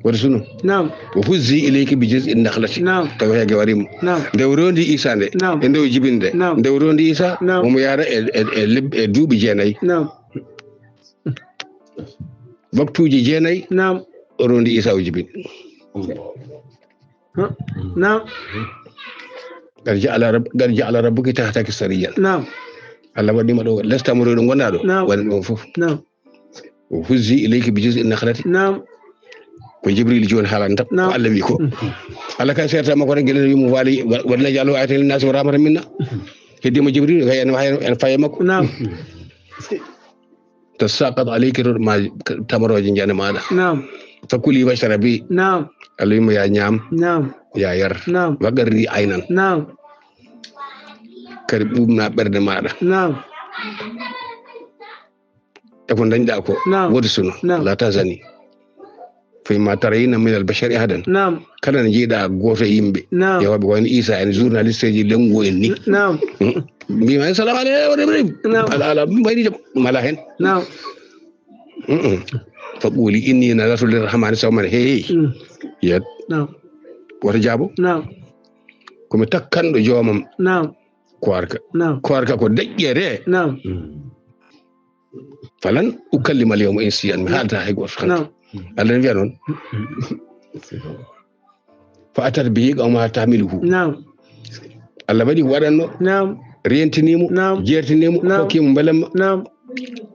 Wata suno. Naam. Wa huzzi ilayki bi jiz'in nakhlati. Naam. Tawi hege wari mo. Naam. Nde o rondi Isa nde. Naam. E nde o jibinde. Naam. Nde o rondi Isa. Naam. Omo yara e, e, e leb-, e duuɓi jeenayi. Naam. Waktuuji jeenayi. Naam. O rondi Isa o jibin. Ha? Naam. Qad ja'ala rabb-, qad ja'ala rabbuki tahtaki sariyyan. Naam. Allah waɗi ma ɗo, les tamoroy ɗo ngonɗa ɗo. Naam. Waɗi ɗon fof. Naam. Wa huzzi ilayki bi jiz'in nakhlati. Naam. Ko Jibril jooni haalanta. Naam. Ko Allah wi ko. Mm. Allah kan serta makko tan gila wi mo wali, wa-, walinaj'alahu ayatan linnasi wa rahmatan minna. Mm. Heddi mo Jibril, kay en wahay en faye makko. Naam. Tasaqat alayki, to ma tamarooje njane maɗa. Naam. Fakuli washrabi. Naam. Allah wi mo ya ñaam. Naam. Ya yar. Naam. Wa qarri aynan. Naam. Kadi ɓuuɓna ɓernde maɗa. Naam. E ko dañɗa ko. Naam. Wota suno. Naam. La tahzani. Fa imma tarayinna min al-bashari ahadan. Naam. Kala nde njiiɗa gooto e yimɓe. Naam. Yewooɓe ko wayno Isa en, journaliste ji, lenngo en ni. Naam. Hmm. Mbima, "Assalamu aleykum, wa rahmatullahi." Naam. Ala, ala, mbayri jam, mala hen. Naam. Hmm. Fa quli inni nazartu lirrahmani sawman. Hey, hey. Hmm. Yet. Naam. Wota jaabo. Naam. Ko mi takkanɗo joomam. Naam. Koorka. Naam. Koorka ko deƴƴere. Naam. Hmm. Falan ukallima al-yawma insiyan. Mi haalata hay gooto hannde. Naam. Allah ne wiya noon. Fa atat bihi qawmaha tahmiluhu. Naam. Allah waɗi ko waɗanno. Naam. Rentini mo, naam, jertini mo, naam, hokki mo mbalamma. Naam.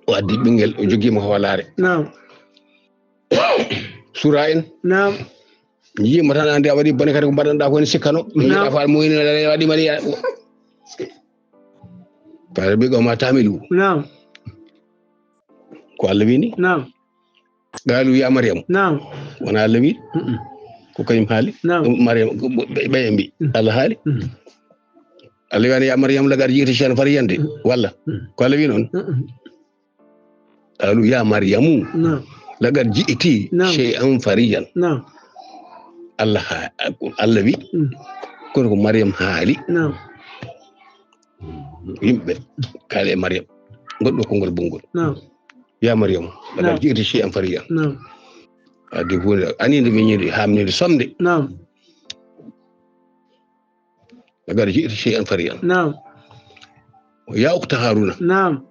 O addi ɓinngel, o jogii mo hoolaare. Naam. Sura en. Naam. Yiima tan, andi a waɗi bone kadi ko mbaɗanɗa ko ne sikkano. Naam. Yiiɗa faal mo woni waɗi mari. Fa atat bihi qawmaha tahmiluhu. Naam. Ko Allah wini. Naam. Qaalu ya Maryam. Naam. Wona Allah wi? Mm-mm. Ko kañum haali? Naam. Maryam, ko ɓe, ɓe, ɓe mbi. Mm. Allah haali? Mm. Allah wiyaani ya Maryam laqad ji'ti shay'an fariyyan de. Mm. Walla? Mm. Ko Allah wi noon? Mm-mm. Qaalu ya Maryamu. Naam. Laqad ji'ti, naam, shay'an fariyyan. Naam. Allah ha-, Allah wi? Mm. Kono ko Maryam haali. Naam. Yimɓe, kaali e Maryam. Ngol ɗo konngol bonngol. Naam. Ya Maryam, laqad, naam, ji'ti shay'an fariyyan. Naam. Addi huunde aniinde ɓe ñiiɗi haamniinde somde. Naam. Laqad ji'ti shay'an fari'an. Naam. Ya ukhta Haruna. Naam.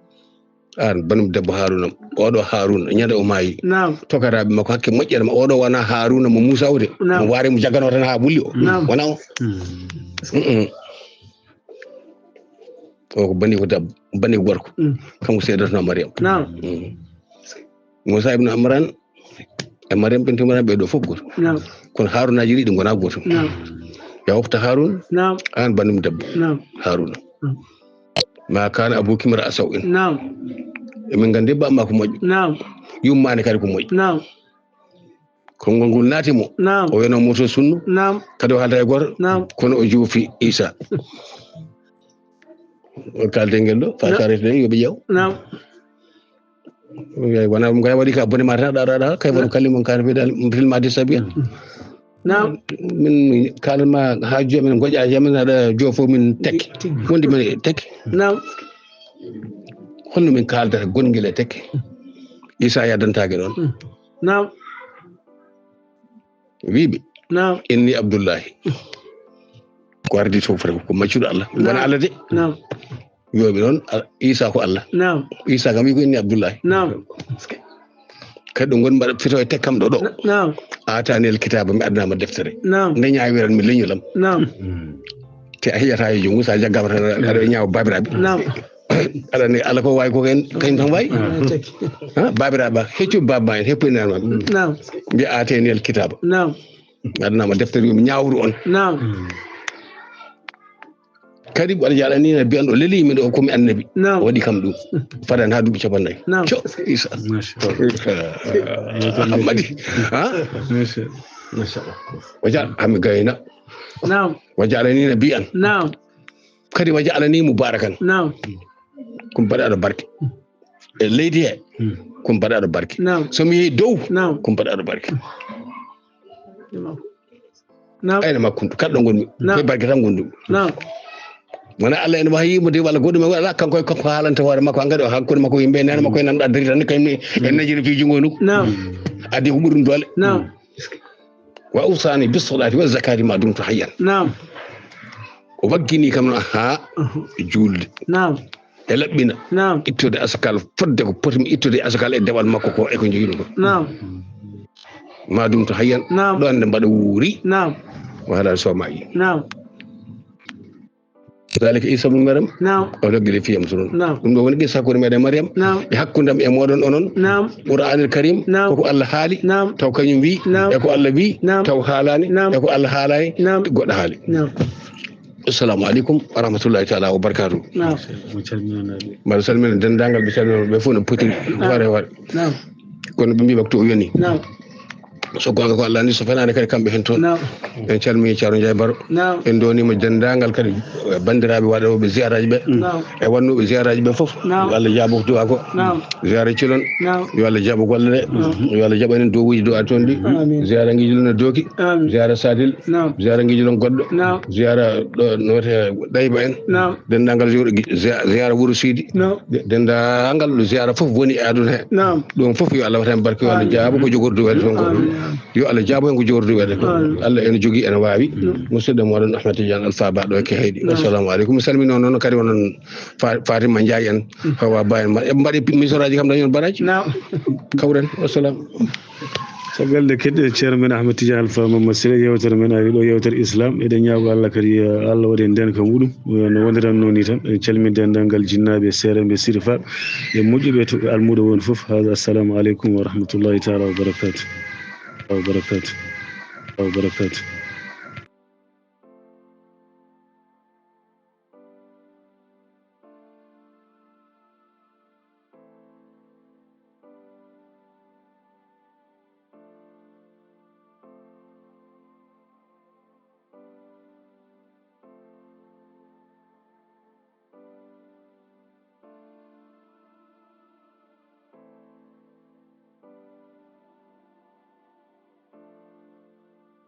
Aan banum debbo Haruna. Oɗo Haruna, ñande o maayi. Naam. Tokaraaɓe makko hakke moƴƴere ma. Oɗo wona Haruna mo Muusa o de. Naam. Mo waare mo jaggano tan haa bulli o. Naam. Wona o. Mm. Mm-mm. O ko bani ko debbo, bani ko gorko. Mm. Kanko seedatno Maryam. Naam. Mm. Muusa ibn Imran e Maryam bintu Imran ɓe ɗo fof goto. Naam. Kono Harunaaji ɗiɗi ngona goto. Naam. Ya ukhta Harun. Naam. Aan banum debbo. Naam. Haruna. Naam. Ma kana abuki imra'a saw'in. Naam. Emin nganndi bamma ko moƴƴo. Naam. Yummaani kadi ko moƴƴo. Naam. Konngol ngol naati mo. Naam. O wiyano mo to sunnu. Naam. Kadi o haalda e gooto. Naam. Kono o joofi Isa. O kaalde ngel ɗo, fa Naam. Karete ɗe, yo ɓe ƴeew. Naam. Eyi, wona ɗum kay waɗi ka bone ma tan, aɗa, aɗa, aɗa, kay waɗi Naam. Kalima on kan, mbiɗa, mbiɗa ma de sabiyan. Naam. Min, min kalma ha jooni, min goƴa, jooni min aɗa joofo min tekke. Tigi. Wonde min tekke. Naam. Honno min kaaldata gongel e tekke? Isa yaddantaake ɗon. Naam. Wiiɓe. Naam. Inni Abdullahi. Ko ardi to fota ko maccuɗo Allah. Naam. Wona Allah de. Naam. Wiyoɓe noon, a-, Isa ko Allah. Naam. Isa kam wi ko inni Abdullahi. Naam. Kadi ɗo ngon mbaɗa fito e tekkam ɗo ɗo. Na-, naam. Atani el kitaba, mi addanama deftere. Naam. Nde ñaawiran mi leñolam. Naam. Te a hiyata e jungo, sa jaggama tan aɗa, aɗa ñaawa babiraɓe. Naam. Aɗa ni Allah ko wawi ko ken, kañ tan wawi. Ah, teki. Ha, babiraɓe, heccu baba ma en, heppu en ma. Naam. Mbi atani el kitaba. Naam. Mi addanama deftere, mi ñaawru on. Naam. Kadi, waɗa jaaɗani nabi an, o leli yimɓe ɗo, ko mi annabi. Naam. O waɗi kam ɗum. Fadani haa duuɓi cappanɗe nayi. Naam. Co, Isa. Machallah. Hammadi. Ha? Machallah. Machallah. Wa ja-, ami gayna. Naam. Wa jaalani nabi an. Naam. Kadi wa jaalani mubarakan. Naam. Ko mi baɗa aɗa barke. E leydi he. Hmm. Ko mi baɗa aɗa barke. Naam. So mi yehi dow. Naam. Ko mi baɗa aɗa barke. Naam. Naam. Ayna makko, kala ɗo ngonmi, Naam. Koye barke tan ngonmi. Naam. Wona Allah ene wahayi mo de walla goɗɗum e walla kanko e kanko haalanta hoore makko, hankadi o hakkunde makko yimɓe nana makko en nan ɗaddiri tan kaymi en najiri fi jungo ndu. Naam. Addi ko ɓurum doole. Naam. Wa usani bis salati wa zakati ma dumtu hayyan. Naam. O waggini kam no ha Uhum. Julde. Naam. E laɓɓina. Naam. Ittude asakal fodde ko potmi ittude asakal e dewal makko ko e ko jogiɗo ko. Naam. Ma dumtu hayyan. Naam. Ɗo ande mbaɗa wuuri. Naam. Wa hada so mayi. Naam. Dalika Isa ibn Maryam. Naam. O loggide fiyam sunon. Naam. Ɗum ɗo woni qissa hakkunde meɗen Maryam. Naam. E hakkundam e moɗon onon. Naam. Qur'anil Karim. Naam. Koko Allah haali. Naam. Taw kañum wi. Naam. E ko Allah wi. Naam. Taw haalani. Naam. E ko Allah haalani. Naam. Goɗɗo haali. Naam. Assalamu aleykum wa rahmatullahi taala wa barakatuh. Naam. Mo calminanaaɓe. Mbaɗa salmina denndaangal ɓe calminanaaɓe ɓe fof no potiri. Naam. Hoore hoore. Naam. Kono ɓe mbiima ko to o yoni. Naam. So goonga ko Allah anndi, so fenaande kadi kamɓe heen toon. Naam. En calmini Ceerno Njaay Baro. Naam. En ndonima denndaangal kadi, eh, banndiraaɓe waɗooɓe ziyaraaji ɓe. Naam. E waɗnooɓe ziyaraaji ɓe fof. Naam. Yo Allah jaabo ko duwaa ko. Naam. Ziyaara cilon. Naam. Yo Allah jaabo golle ɗe. Naam. Yo Allah jaɓan en duwawuuji duwaa toon ɗi. Amiin. Ziyaara Ngijilon e Dooki. Amiin. Ziyaara Sadil. Naam. Ziyaara Ngijilon goɗɗo. Naam. Ziyaara ɗo no wiyetee Ɗayba en. Naam. Denndaangal ziyaara, ziyaara Wuro Siidi. Naam. De-, denndaangal ɗo ziyaara fof woni e aduna he. Naam. Ɗum fof yo Allah waɗ heen barke, yo Allah Amiin. Jaabo ko jogordu waɗde toon ko. Amiin. Yo Allah jaabo heen ko jogordu waɗde ko. Amiin. Allah ene jogii, ene waawi. Naam. Musidɗo mooɗon Ahmed Tidiane Alpha Ba ɗo e Keheyɗi. Naam. Assalamu aleykum. Mi salminii on noon kadi onon Fa-, Fatima Ndiaye en, Hawa Ba en, ma-, eɓe mbaɗi pi-, misoraaji kam dañi on baraaji. Naam. Kawren, wassalam. Caggal nde keɗɗen ceerno men Ahmed Tidiane Alpha Mamadou Siré, yewtere men ari ɗo, yewtere Islam. Eɗen ñaago Allah kadi, eh, Allah waɗa en ndeenka muɗum, eh, no wondiranno ni tan. En calmini denndaangal jinnaaɓe e seerenɓe Siri Fall e moƴƴuɓe to ɓe almuudo woni fof. Hada, assalamu aleykum wa rahmatullahi taala wa barakatuh. Wa barakatuh. Wa barakatuh.